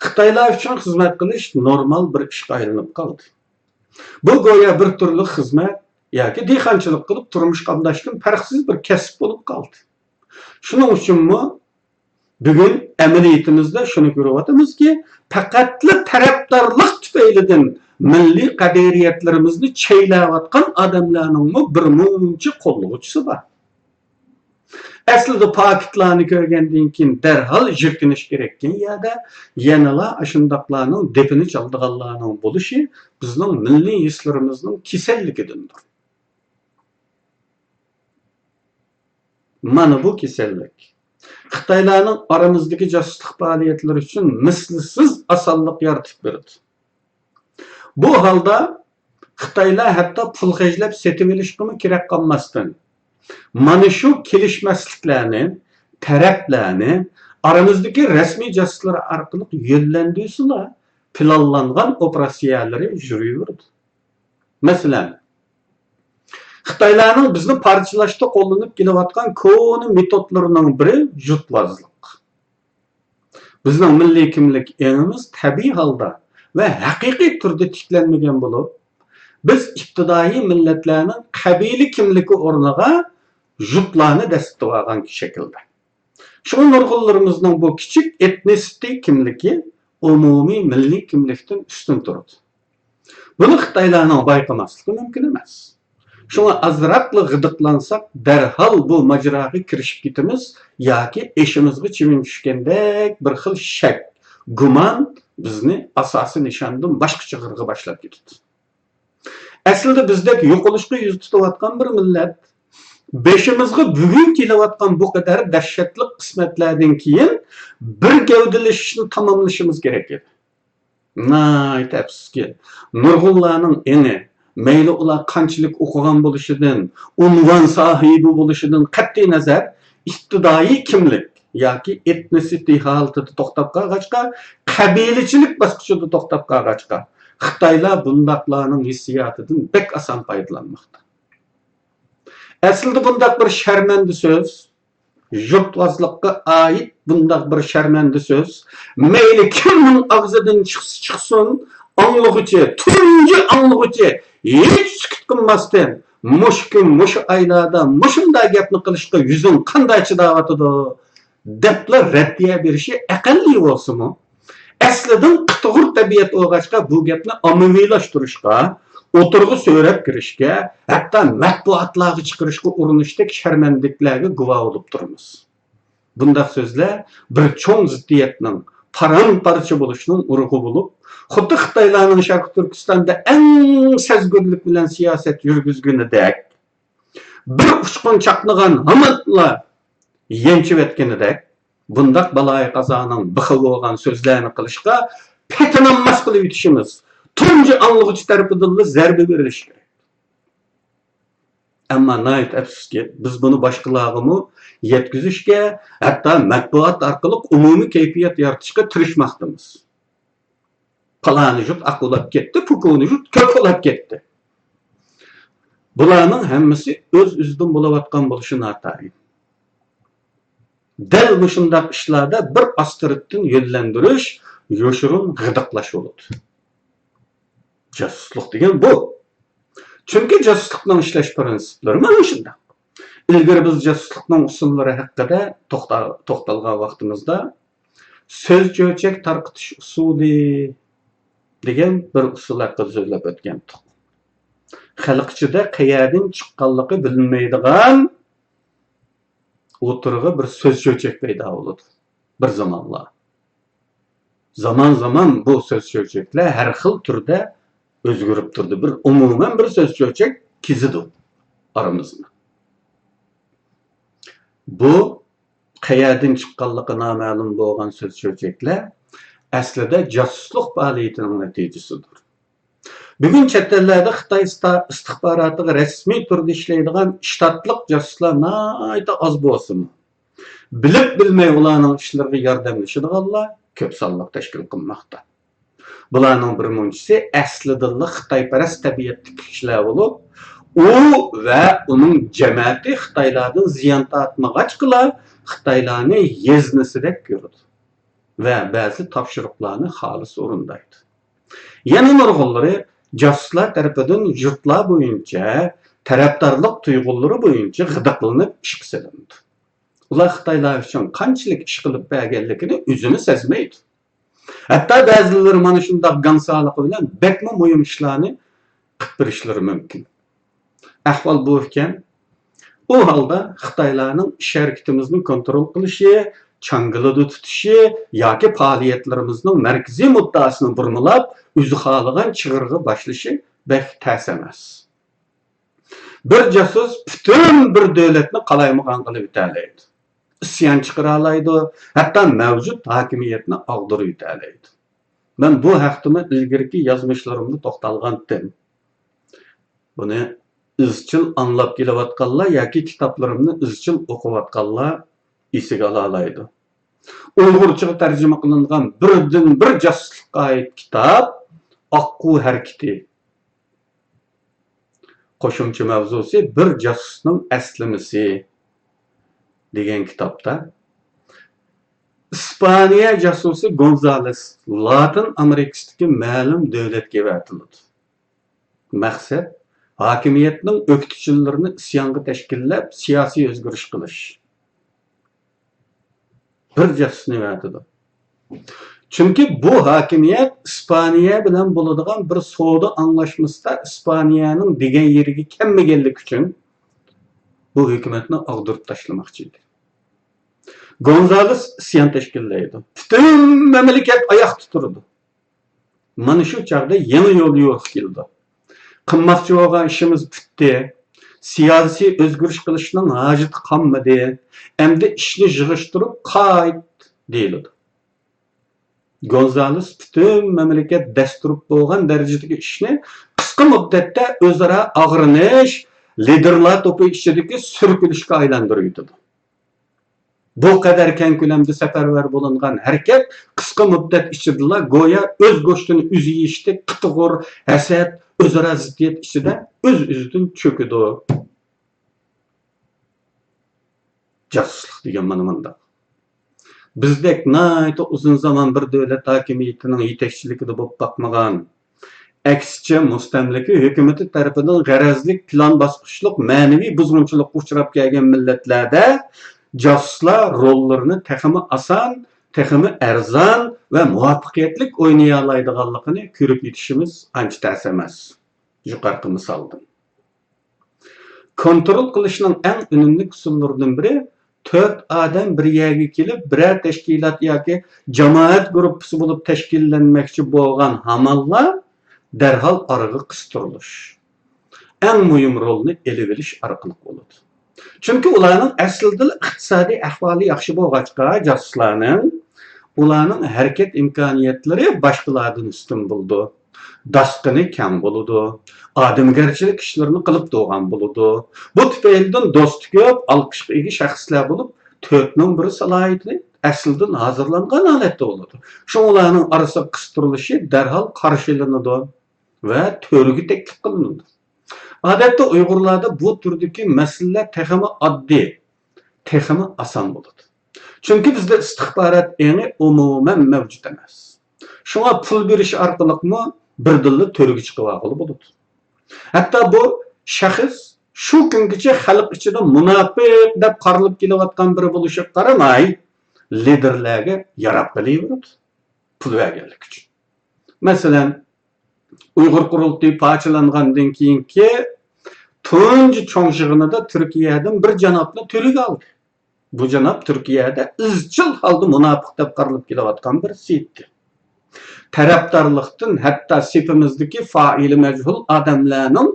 خىتايلار ئۈچۈن خىزمەت قىلىش نورمال بىر ئىشقا ئايلىنىپ قالدى. بۇ گويا بىر تۈرلۈك خىزمەت ياكى دېھقانچىلىق قىلىپ تۇرمۇش قامداشتىن پەرقسىز بىر كەسىپ بولۇپ قالدى. شۇنىڭ ئۈچۈنمۇ بۈگۈن ئەمەلىيىتىمىزدە شۇنى كۆرۈۋاتىمىزكى، پەقەتلا تەرەپدارلىق تۈپەيلىدىن مىللىي قەدرىيەتلىرىمىزنى چەيلەۋاتقان ئادەملەرنىڭمۇ بىر مۇنچە قوللىغۇچىسى بار. ئەسلىدە پاكىتلارنى كۆرگەندىن كېيىن دەرھال يىركىنىش كېرەككەن يەردە يەنىلا ئاشۇنداقلارنىڭ دېپىنى چالىدىغانلارنىڭ بولۇشى بىزنىڭ مىللىي ھېسلىرىمىزنىڭ كېسەللىكىدىندۇر. مانا بۇ كېسەللىك خىتايلارنىڭ ئارىمىزدىكى جاسۇسلۇق پائالىيەتلىرى ئۈچۈن مىسلىسىز ئاسانلىق يارىتىپ بېرىدۇ. بۇ ھالدا خىتايلار ھەتتا پۇل خەجلەپ سېتىۋېلىشقىمۇ كېرەك قالماستىن، مانا شۇ كېلىشمەسلىكلەرنى، تەرەپلەرنى ئارىمىزدىكى رەسمىي جاسۇسلىرى ئارقىلىق يۆنلەندۈرسىلا، پىلانلانغان ئوپېراتسىيەلىرى يۈرۈۋېرىدۇ. مەسىلەن، خىتايلارنىڭ بىزنى پارچىلاشتا قوللىنىپ كېلىۋاتقان كونا مېتودلىرىنىڭ بىرى جۇتۋازلىق. بىزنىڭ مىللىي كىملىك ئېڭىمىز تەبىئىي ھالدا ۋە ھەقىقىي تۈردە تىكلەنمىگەن بولۇپ، بىز ئىپتىدائىي مىللەتلەرنىڭ قەبىلە كىملىكى ئورنىغا جۇتلارنى دەسسىتىۋالغان شەكىلدە. شۇڭا نۇرغۇنلىرىمىزنىڭ بۇ كىچىك ئېتنىسىتى كىملىكى ئومۇمىي مىللىي كىملىكتىن ئۈستۈن تۇرىدۇ. بۇنى خىتايلارنىڭ بايقىماسلىقى مۇمكىن ئەمەس. شۇڭا ئازراقلا غىدىقلانساق، دەرھال بۇ ماجىراغا كىرىشىپ كېتىمىز ياكى ئېشىمىزغا چىۋىن چۈشكەندەك بىر خىل شەك، گۇمان بىزنى ئاساسىي نىشاندىن باشقا چىغىرغا باشلاپ كېتىدۇ. ئەسلىدە بىزدەك يوقىلىشقا يۈز تۇتۇۋاتقان بىر مىللەت، بېشىمىزغا بۈگۈن كېلىۋاتقان بۇ قەدەر دەھشەتلىك قىسمەتلەردىن كېيىن بىر گەۋدىلىشىشنى تاماملىشىمىز كېرەك ئىدى. ناھايىتى ئەپسۇسكى، نۇرغۇنلارنىڭ ئېڭى، مەيلى ئۇلار قانچىلىك ئوقۇغان بولۇشىدىن، ئۇنۋان ساھىبى بولۇشىدىن قەتئىينەزەر، ئىپتىدائىي كىملىك ياكى ئېتنىسىتى ھالىتىدە توختاپ قالغاچقا، قەبىلىچىلىك باسقۇچىدا توختاپ قالغاچقا، خىتايلار بۇنداقلارنىڭ ھېسسىياتىدىن بەك ئاسان پايدىلانماقتا. ئەسلىدە بۇنداق بىر شەرمەندە سۆز، يۇرتۋازلىققا ئائىت بۇنداق بىر شەرمەندە سۆز مەيلى كىمنىڭ ئاغزىدىن چىقسا چىقسۇن، ئاڭلىغۇچى، تۇنجى ئاڭلىغۇچى ھېچ سۈكۈت قىلماستىن، مۇشۇ كۈن، مۇشۇ ئايلاردا مۇشۇنداق گەپنى قىلىشقا يۈزۈڭ قانداق چىداۋاتىدۇ؟ دەپلا رەددىيە بېرىشى ئەقەللىي بولسىمۇ، ئەسلىدىن قىتىغۇر تەبىئەت بولغاچقا، بۇ گەپنى ئاممىۋىلاشتۇرۇشقا، ئوتتۇرىغا سۆرەپ كىرىشكە، ھەتتا مەتبۇئاتلارغا چىقىرىشقا ئۇرۇنۇشتەك شەرمەندىلىكلەرگە گۇۋاھ بولۇپ تۇرىمىز. بۇنداق سۆزلەر بىر چوڭ زىددىيەتنىڭ، پارام-پارچە بولۇشنىڭ ئۇرۇقى بولۇپ، خۇددى خىتايلارنىڭ شەرقىي تۈركىستاندا ئەڭ سەزگۈرلۈك بىلەن سىياسەت يۈرگۈزگىنىدەك، بىر ئۇچقۇن چاقنىغان ھامانلا يەنچۈۋەتكىنىدەك، بۇنداق بالايىقازانىڭ بىخى بولغان سۆزلەرنى قىلىشقا پېتىنالماس قىلىۋېتىشىمىز، تۇنجى ئاڭلىغۇچى تەرىپىدىنلا زەربە بېرىلىشى كېرەك. ئەمما ناھايىتى ئەپسۇسكى، بىز بۇنى باشقىلارغىمۇ يەتكۈزۈشكە، ھەتتا مەتبۇئات ئارقىلىق ئومۇمىي كەيپىيات يارىتىشقا تىرىشماقتىمىز. پالانى يۇرت ئاقۇلاپ كەتتى، پۇكۇنى يۇرت كۆكۇلاپ كەتتى. بۇلارنىڭ ھەممىسى ئۆز-ئۆزىدىن بولۇۋاتقان بولۇشى ناتايىن. دەل مۇشۇنداق ئىشلاردا بىر ئاستىرتتىن يۆنلەندۈرۈش، يوشۇرۇن غىدىقلاش بولىدۇ. جاسۇسلۇق دېگەن بۇ. چۈنكى جاسۇسلۇقنىڭ ئىشلەش پىرىنسىپلىرى مانا شۇنداق. ئىلگىرى بىز جاسۇسلۇقنىڭ ئۇسۇللىرى ھەققىدە توختا-، توختالغان ۋاقتىمىزدا، سۆز چۆچەك تارقىتىش ئۇسۇلى دېگەن بىر ئۇسۇل ھەققىدە سۆزلەپ ئۆتكەنتۇق. خەلق ئىچىدە قەيەردىن چىققانلىقى بىلىنمەيدىغان ئوتتۇرىغا بىر سۆز چۆچەك پەيدا بولىدۇ بىر زامانلار. زامان-زامان بۇ سۆز چۆچەكلەر ھەر خىل تۈردە ئۆزگىرىپ تۇرىدۇ. بىر ئومۇمەن بىر سۆز چۆچەك كېزىدۇ ئارىمىزنى. بۇ قەيەردىن چىققانلىقى نامەلۇم بولغان سۆز چۆچەكلەر ئەسلىدە جاسۇسلۇق پائالىيىتىنىڭ نەتىجىسىدۇر. بۈگۈن چەت ئەللەردە خىتاي ئىستا-، ئىستىخباراتىغا رەسمىي تۈردە ئىشلەيدىغان شتاتلىق جاسۇسلار ناھايىتى ئاز بولسىمۇ، بىلىپ بىلمەي ئۇلارنىڭ ئىشلىرىغا ياردەملىشىدىغانلار كۆپ سانلىق تەشكىل قىلماقتا. بۇلارنىڭ بىر مۇنچىسى ئەسلىدىنلا خىتايپەرەس تەبىئەتتىكى كىشىلەر بولۇپ، ئۇ ۋە ئۇنىڭ جەمەتى خىتايلاردىن زىيان تارتمىغاچقىلا، خىتايلارنى يېزنىسىدەك كۆرىدۇ ۋە بەزى تاپشۇرۇقلارنى خالىس ئورۇندايدۇ. يەنە نۇرغۇنلىرى جاسۇسلار تەرىپىدىن يۇرتلار بويىچە تەرەپدارلىق تۇيغۇلىرى بويىچە غىدىقلىنىپ ئىشقا سېلىنىدۇ. ئۇلار خىتايلار ئۈچۈن قانچىلىك ئىش قىلىپ بەرگەنلىكىنى ئۆزىمۇ سەزمەيدۇ. ھەتتا بەزىلىرى مانا شۇنداق گاڭسالىقى بىلەن بەكمۇ مۇھىم ئىشلارنى قىلىپ بېرىشلىرى مۇمكىن. ئەھۋال بۇ ئىكەن. ئۇ ھالدا خىتايلارنىڭ ئىش ھەرىكىتىمىزنى كونترول قىلىشى، چاڭگىلىدا تۇتۇشى ياكى پائالىيەتلىرىمىزنىڭ مەركىزىي مۇددىئاسىنى بۇرمىلاپ، ئۆزى خالىغان چىغىرغا باشلىشى بەك تەس ئەمەس. بىر جاسۇس پۈتۈن بىر دۆلەتنى قالايمىقان قىلىۋېتەلەيدۇ. ئىسيان چىقىرالايدۇ، ھەتتا مەۋجۇت ھاكىمىيەتنى ئاغدۇرۇۋېتەلەيدۇ. مەن بۇ ھەقتىمۇ ئىلگىرىكى يازمىشلىرىمدا توختالغانتىم. بۇنى ئىزچىل ئاڭلاپ كېلىۋاتقانلار ياكى كىتابلىرىمنى ئىزچىل ئوقۇۋاتقانلار ئېسىگە ئالالايدۇ. ئۇيغۇرچىغا تەرجىمە قىلىنغان بىردىنبىر جاسۇسلۇققا ئائىت كىتاب ئاققۇ ھەرىكىتى. قوشۇمچە ماۋزۇسى بىر جاسۇسنىڭ ئەسلىمىسى دېگەن كىتابتا ئىسپانىيە جاسۇسى گونزالېس لاتىن ئامېرىكىسىدىكى مەلۇم دۆلەتكە ئەۋەتىلىدۇ. مەقسەت، ھاكىمىيەتنىڭ ئۆكتىچىلىرىنى ئىسيانغا تەشكىللەپ، سىياسىي ئۆزگىرىش قىلىش. بىر جاسۇسنى ئەۋەتىدۇ. چۈنكى بۇ ھاكىمىيەت ئىسپانىيە بىلەن بولىدىغان بىر سودا ئاڭلاشمىسىدا ئىسپانىيەنىڭ دېگەن يېرىگە كەلمىگەنلىكى ئۈچۈن بۇ ھۆكۈمەتنى ئاغدۇرۇپ تاشلىماقچى ئىدى. گونزالېس ئىسيان تەشكىللەيدۇ. پۈتۈن مەملىكەت ئاياقتا تۇرىدۇ. مانا شۇ چاغدا يېڭى يول يورۇق كېلىدۇ. قىلماقچى بولغان ئىشىمىز پۈتتى. سىياسىي ئۆزگىرىش قىلىشنىڭ ھاجىتى قالمىدى. ئەمدى ئىشنى يىغىشتۇرۇپ قايت، دېيىلىدۇ. گونزالېس پۈتۈن مەملىكەت دەستۇرۇپ بولغان دەرىجىدىكى ئىشنى قىسقا مۇددەتتە ئۆزئارا ئاغرىنىش، لىدېرلار توپى ئىچىدىكى سۈركىلىشكە ئايلاندۇرۇۋېتىدۇ. بۇ قەدەر كەڭ كۆلەمدە سەپەرۋەر بولۇنغان ھەرىكەت قىسقا مۇددەت ئىچىدىلا گويا ئۆز گۆشىنى ئۆزى يېيىشتەك قىتىغۇر، ھەسەت، ئۆزئارا زىددىيەت ئىچىدە ئۆز-ئۆزىدىن چۆكىدۇ. جاسۇسلۇق دېگەن مانا مۇنداق. بىزدەك ناھايىتى ئۇزۇن زامان بىر دۆلەت ھاكىمىيىتىنىڭ يېتەكچىلىكىدە بولۇپ باقمىغان، ئەكسىچە، مۇستەملىكە ھۆكۈمىتى تەرىپىدىن غەرەزلىك پىلان باسقۇچلۇق مەنىۋى بۇزغۇنچىلىققا ئۇچراپ كەلگەن مىللەتلەردە جاسۇسلار روللىرىنى تېخىمۇ ئاسان، تېخىمۇ ئەرزان ۋە مۇۋەپپەقىيەتلىك ئوينىيالايدىغانلىقىنى كۆرۈپ يېتىشىمىز ئانچە تەس ئەمەس. يۇقىرىقى مىسالدىن. كونترول قىلىشنىڭ ئەڭ ئۈنۈملۈك ئۇسۇللىرىدىن بىرى، تۆت ئادەم بىر يەرگە كېلىپ، بىرەر تەشكىلات ياكى جامائەت گۇرۇپپىسى بولۇپ تەشكىللەنمەكچى بولغان ھامانلا دەرھال ئارىغا قىستۇرۇلۇش، ئەڭ مۇھىم رولنى ئېلىۋېلىش ئارقىلىق بولىدۇ. چۈنكى ئۇلارنىڭ ئەسلىدىلا ئىقتىسادىي ئەھۋالى ياخشى بولغاچقا، جاسۇسلارنىڭ، ئۇلارنىڭ ھەرىكەت ئىمكانىيەتلىرى باشقىلاردىن ئۈستۈن بولىدۇ. داستىخىنى كەڭ بولىدۇ. ئادەمگەرچىلىك ئىشلىرىنى قىلىپ تۇرغان بولىدۇ. بۇ تۈپەيلىدىن دوستى كۆپ، ئالقىشقا ئىگە شەخسلەر بولۇپ، تۆتنىڭ بىرى سالاھىيىتى ئەسلىدىن ھازىرلانغان ھالەتتە بولىدۇ. شۇڭا ئۇلارنىڭ ئارىسىغا قىستۇرۇلۇشى دەرھال قارشىلىنىدۇ ۋە تۆرگە تەكلىپ قىلىنىدۇ. ئادەتتە ئۇيغۇرلاردا بۇ تۈردىكى مەسىلىلەر تېخىمۇ ئاددىي، تېخىمۇ ئاسان بولىدۇ. چۈنكى بىزدە ئىستىخبارات ئېڭى ئومۇمەن مەۋجۇت ئەمەس. شۇڭا پۇل بېرىش ئارقىلىقمۇ بىردىنلا تۆرگە چىقىۋالغىلى بولىدۇ. ھەتتا بۇ شەخس شۇ كۈنگىچە خەلق ئىچىدە مۇناپىق دەپ قارىلىپ كېلىۋاتقان بىرى بولۇشىغا قارىماي، لىدېرلەرگە ياراپ قېلىۋېرىدۇ، پۇل بەرگەنلىكى ئۈچۈن. مەسىلەن، ئۇيغۇر قۇرۇلتىيى پارچىلانغاندىن كېيىنكى تۇنجى چوڭ يىغىنىدا تۈركىيەدىن بىر جانابنى تۆرگە ئالدى. بۇ جاناب تۈركىيەدە ئىزچىل ھالدا مۇناپىق دەپ قارىلىپ كېلىۋاتقان بىرسى ئىدى. تەرەپدارلىقتىن ھەتتا سېپىمىزدىكى فائىلى مەجھۇل ئادەملەرنىڭ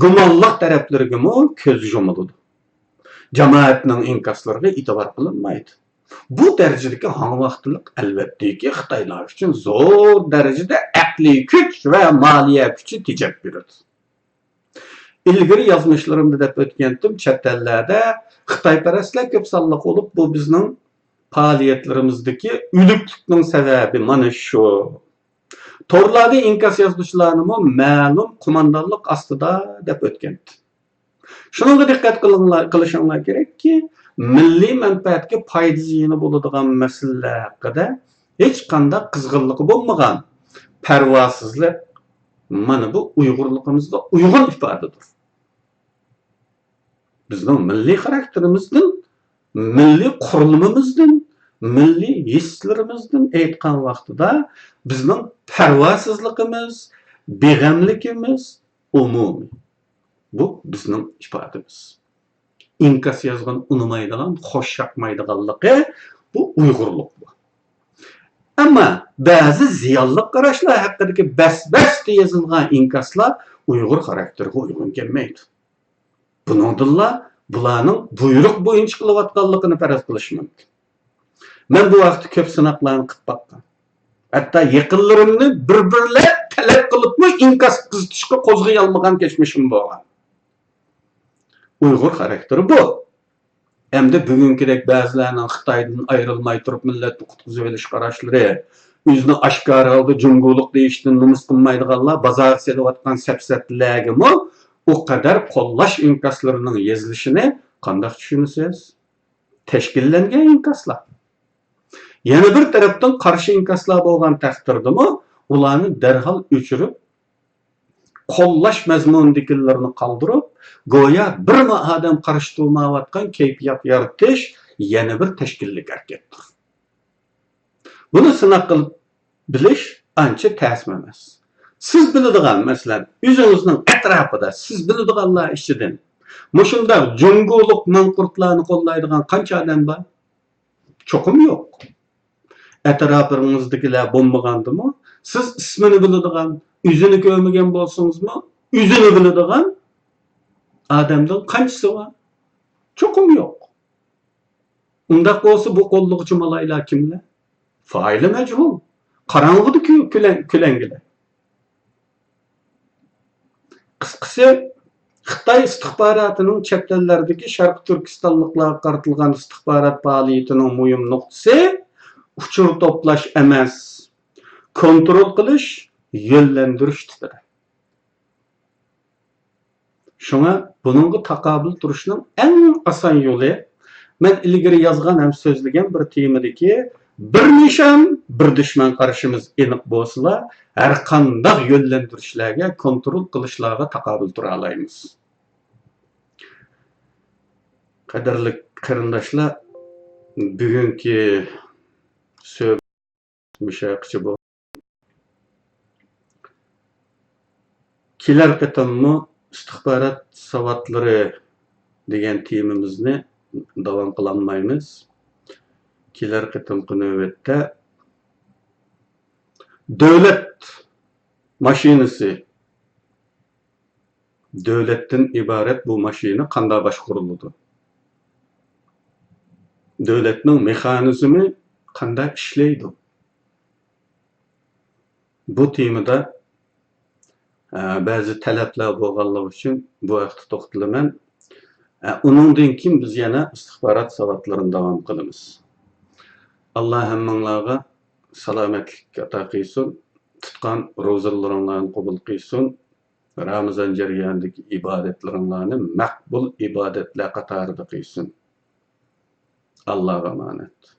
گۇمانلىق تەرەپلىرىگىمۇ كۆز يۇمۇلىدۇ. جامائەتنىڭ ئىنكاسلىرىغا ئېتىبار قىلىنمايدۇ. بۇ دەرىجىدىكى ھاڭۋاقتىلىق، ئەلۋەتتىكى، خىتايلار ئۈچۈن زور دەرىجىدە ئەقلىي كۈچ ۋە مالىيە كۈچى تېجەپ بېرىدۇ. ئىلگىرى يازمىشلىرىمدا دەپ ئۆتكەنتىم، چەت ئەللەردە خىتايپەرەسلەر كۆپ سانلىق بولۇپ، بۇ بىزنىڭ پائالىيەتلىرىمىزدىكى ئۆلۈكلۈكنىڭ سەۋەبى مانا شۇ. تورلاردا ئىنكاس يازغۇچىلارنىمۇ مەلۇم قوماندانلىق ئاستىدا دەپ ئۆتكەنتىم. شۇنىڭغا دىققەت قىلىڭلار، قىلىشىڭلار كېرەككى، مىللىي مەنپەئەتكە پايدا زىيىنى بولىدىغان مەسىلىلەر ھەققىدە ھېچقانداق قىزغىنلىقى بولمىغان پەرۋاسىزلىق، مانا بۇ ئۇيغۇرلۇقىمىزغا ئۇيغۇن ئىپادىدۇر. بىزنىڭ مىللىي خاراكتېرىمىزدىن، مىللىي قۇرۇلمىمىزدىن، مىللىي ھېسلىرىمىزدىن ئېيتقان ۋاقتىدا بىزنىڭ پەرۋاسىزلىقىمىز، بىغەملىكىمىز ئومۇمىي. بۇ بىزنىڭ ئىپادىمىز. ئىنكاس يازغان ئۇنىمايدىغان، خوش ياقمايدىغانلىقى بۇ ئۇيغۇرلۇق بۇ. ئەمما بەزى زىيانلىق قاراشلار ھەققىدىكى بەس-بەستە يېزىلغان ئىنكاسلار ئۇيغۇر خاراكتېرىغا ئۇيغۇن كەلمەيدۇ. بۇنىڭدىنلا بۇلارنىڭ بۇيرۇق بويىچە قىلىۋاتقانلىقىنى پەرەز قىلىش مۇمكىن. مەن بۇ ھەقتە كۆپ سىناقلارنى قىلىپ باققان. ھەتتا يېقىنلىرىمنى بىر-بىرلەپ تەلەپ قىلىپمۇ ئىنكاس قىزىتىشقا قوزغىيالمىغان كەچمىشىم بولغان. ئۇيغۇر خاراكتېرى بۇ. ئەمدى بۈگۈنكىدەك بەزىلەرنىڭ خىتايدىن ئايرىلماي تۇرۇپ مىللەتنى قۇتقۇزۇۋېلىش قاراشلىرى، ئۆزىنى ئاشكارا ھالدا جۇڭگولۇق دېيىشتىن نومۇس قىلمايدىغانلار بازارغا سېلىۋاتقان سەپسەتىلەرگىمۇ ئۇ قەدەر قوللاش ئىنكاسلىرىنىڭ يېزىلىشىنى قانداق چۈشىنىسىز؟ تەشكىللەنگەن ئىنكاسلار. يەنە بىر تەرەپتىن قارشى ئىنكاسلار بولغان تەقدىردىمۇ ئۇلارنى دەرھال ئۆچۈرۈپ، قوللاش مەزمۇنىدىكىلىرىنى قالدۇرۇپ، گويا بىرمۇ ئادەم قارشى تۇرمايۋاتقان كەيپىيات يارىتىش يەنە بىر تەشكىللىك ھەرىكەتتۇر. بۇنى سىناق قىلىپ بىلىش ئانچە تەسمۇ ئەمەس. سىز بىلىدىغان، مەسىلەن، ئۆزىڭىزنىڭ ئەتراپىدا سىز بىلىدىغانلار ئىچىدىن مۇشۇنداق جۇڭگولۇق ماڭقۇرتلارنى قوللايدىغان قانچە ئادەم بار؟ چوقۇم يوق. ئەتراپىڭىزدىكىلەر بولمىغاندىمۇ، سىز ئىسمىنى بىلىدىغان، ئۆزىنى كۆرمىگەن بولسىڭىزمۇ، ئۆزىنى بىلىدىغان ئادەمنىڭ قانچىسى بار؟ چوقۇم يوق. ئۇنداق بولسا، بۇ قوللىغۇچى مالايلار كىملەر؟ فائىلى مەجھۇل. قاراڭغۇدا كۆ-، كۆلەڭ-، كۆلەڭگىلەر. قىسقىسى، خىتاي خىتاي ئىستىخباراتىنىڭ چەت ئەللەردىكى شەرقىي تۈركىستانلىقلارغا قارىتىلغان ئىستىخبارات پائالىيىتىنىڭ مۇھىم نۇقتىسى ئۇچۇر توپلاش ئەمەس، كونترول قىلىش، يۆنلەندۈرۈش تىپىدا. شۇڭا بۇنىڭغا تاقابىل تۇرۇشنىڭ ئەڭ ئاسان يولى، مەن ئىلگىرى يازغان ھەم سۆزلىگەن بىر تېمىدىكى بىر نىشان، بىر دۈشمەن قارىشىمىز ئېنىق بولسىلا، ھەرقانداق يۆنلەندۈرۈشلەرگە، كونترول قىلىشلارغا تاقابىل تۇرالايمىز. قەدىرلىك قېرىنداشلار، بۈگۈنكى سۆھبەت مۇشۇ يەرگىچە بولدى. كېلەر قېتىممۇ ئىستىخبارات ساۋاتلىرى دېگەن تېمىمىزنى داۋام قىلالمايمىز. كېلەر قېتىمقى نۆۋەتتە دۆلەت ماشىنىسى، دۆلەتتىن ئىبارەت بۇ ماشىنا قانداق باشقۇرۇلىدۇ؟ دۆلەتنىڭ مېخانىزمى قانداق ئىشلەيدۇ؟ بۇ تېمىدا، ئە، بەزى تەلەپلەر بولغانلىقى ئۈچۈن بۇ ھەقتە توختىلىمەن. ئە، ئۇنىڭدىن كېيىن بىز يەنە ئىستىخبارات ساۋاتلىرىنى داۋام قىلىمىز. ئاللا ھەممىڭلارغا سالامەتلىك ئاتا قىلسۇن، تۇتقان روزىلىرىڭلارنى قوبۇل قىلسۇن، رامىزان جەريانىدىكى ئىبادەتلىرىڭلارنى مەقبۇل ئىبادەتلەر قاتارىدا قىلسۇن. ئاللاغا ئامانەت.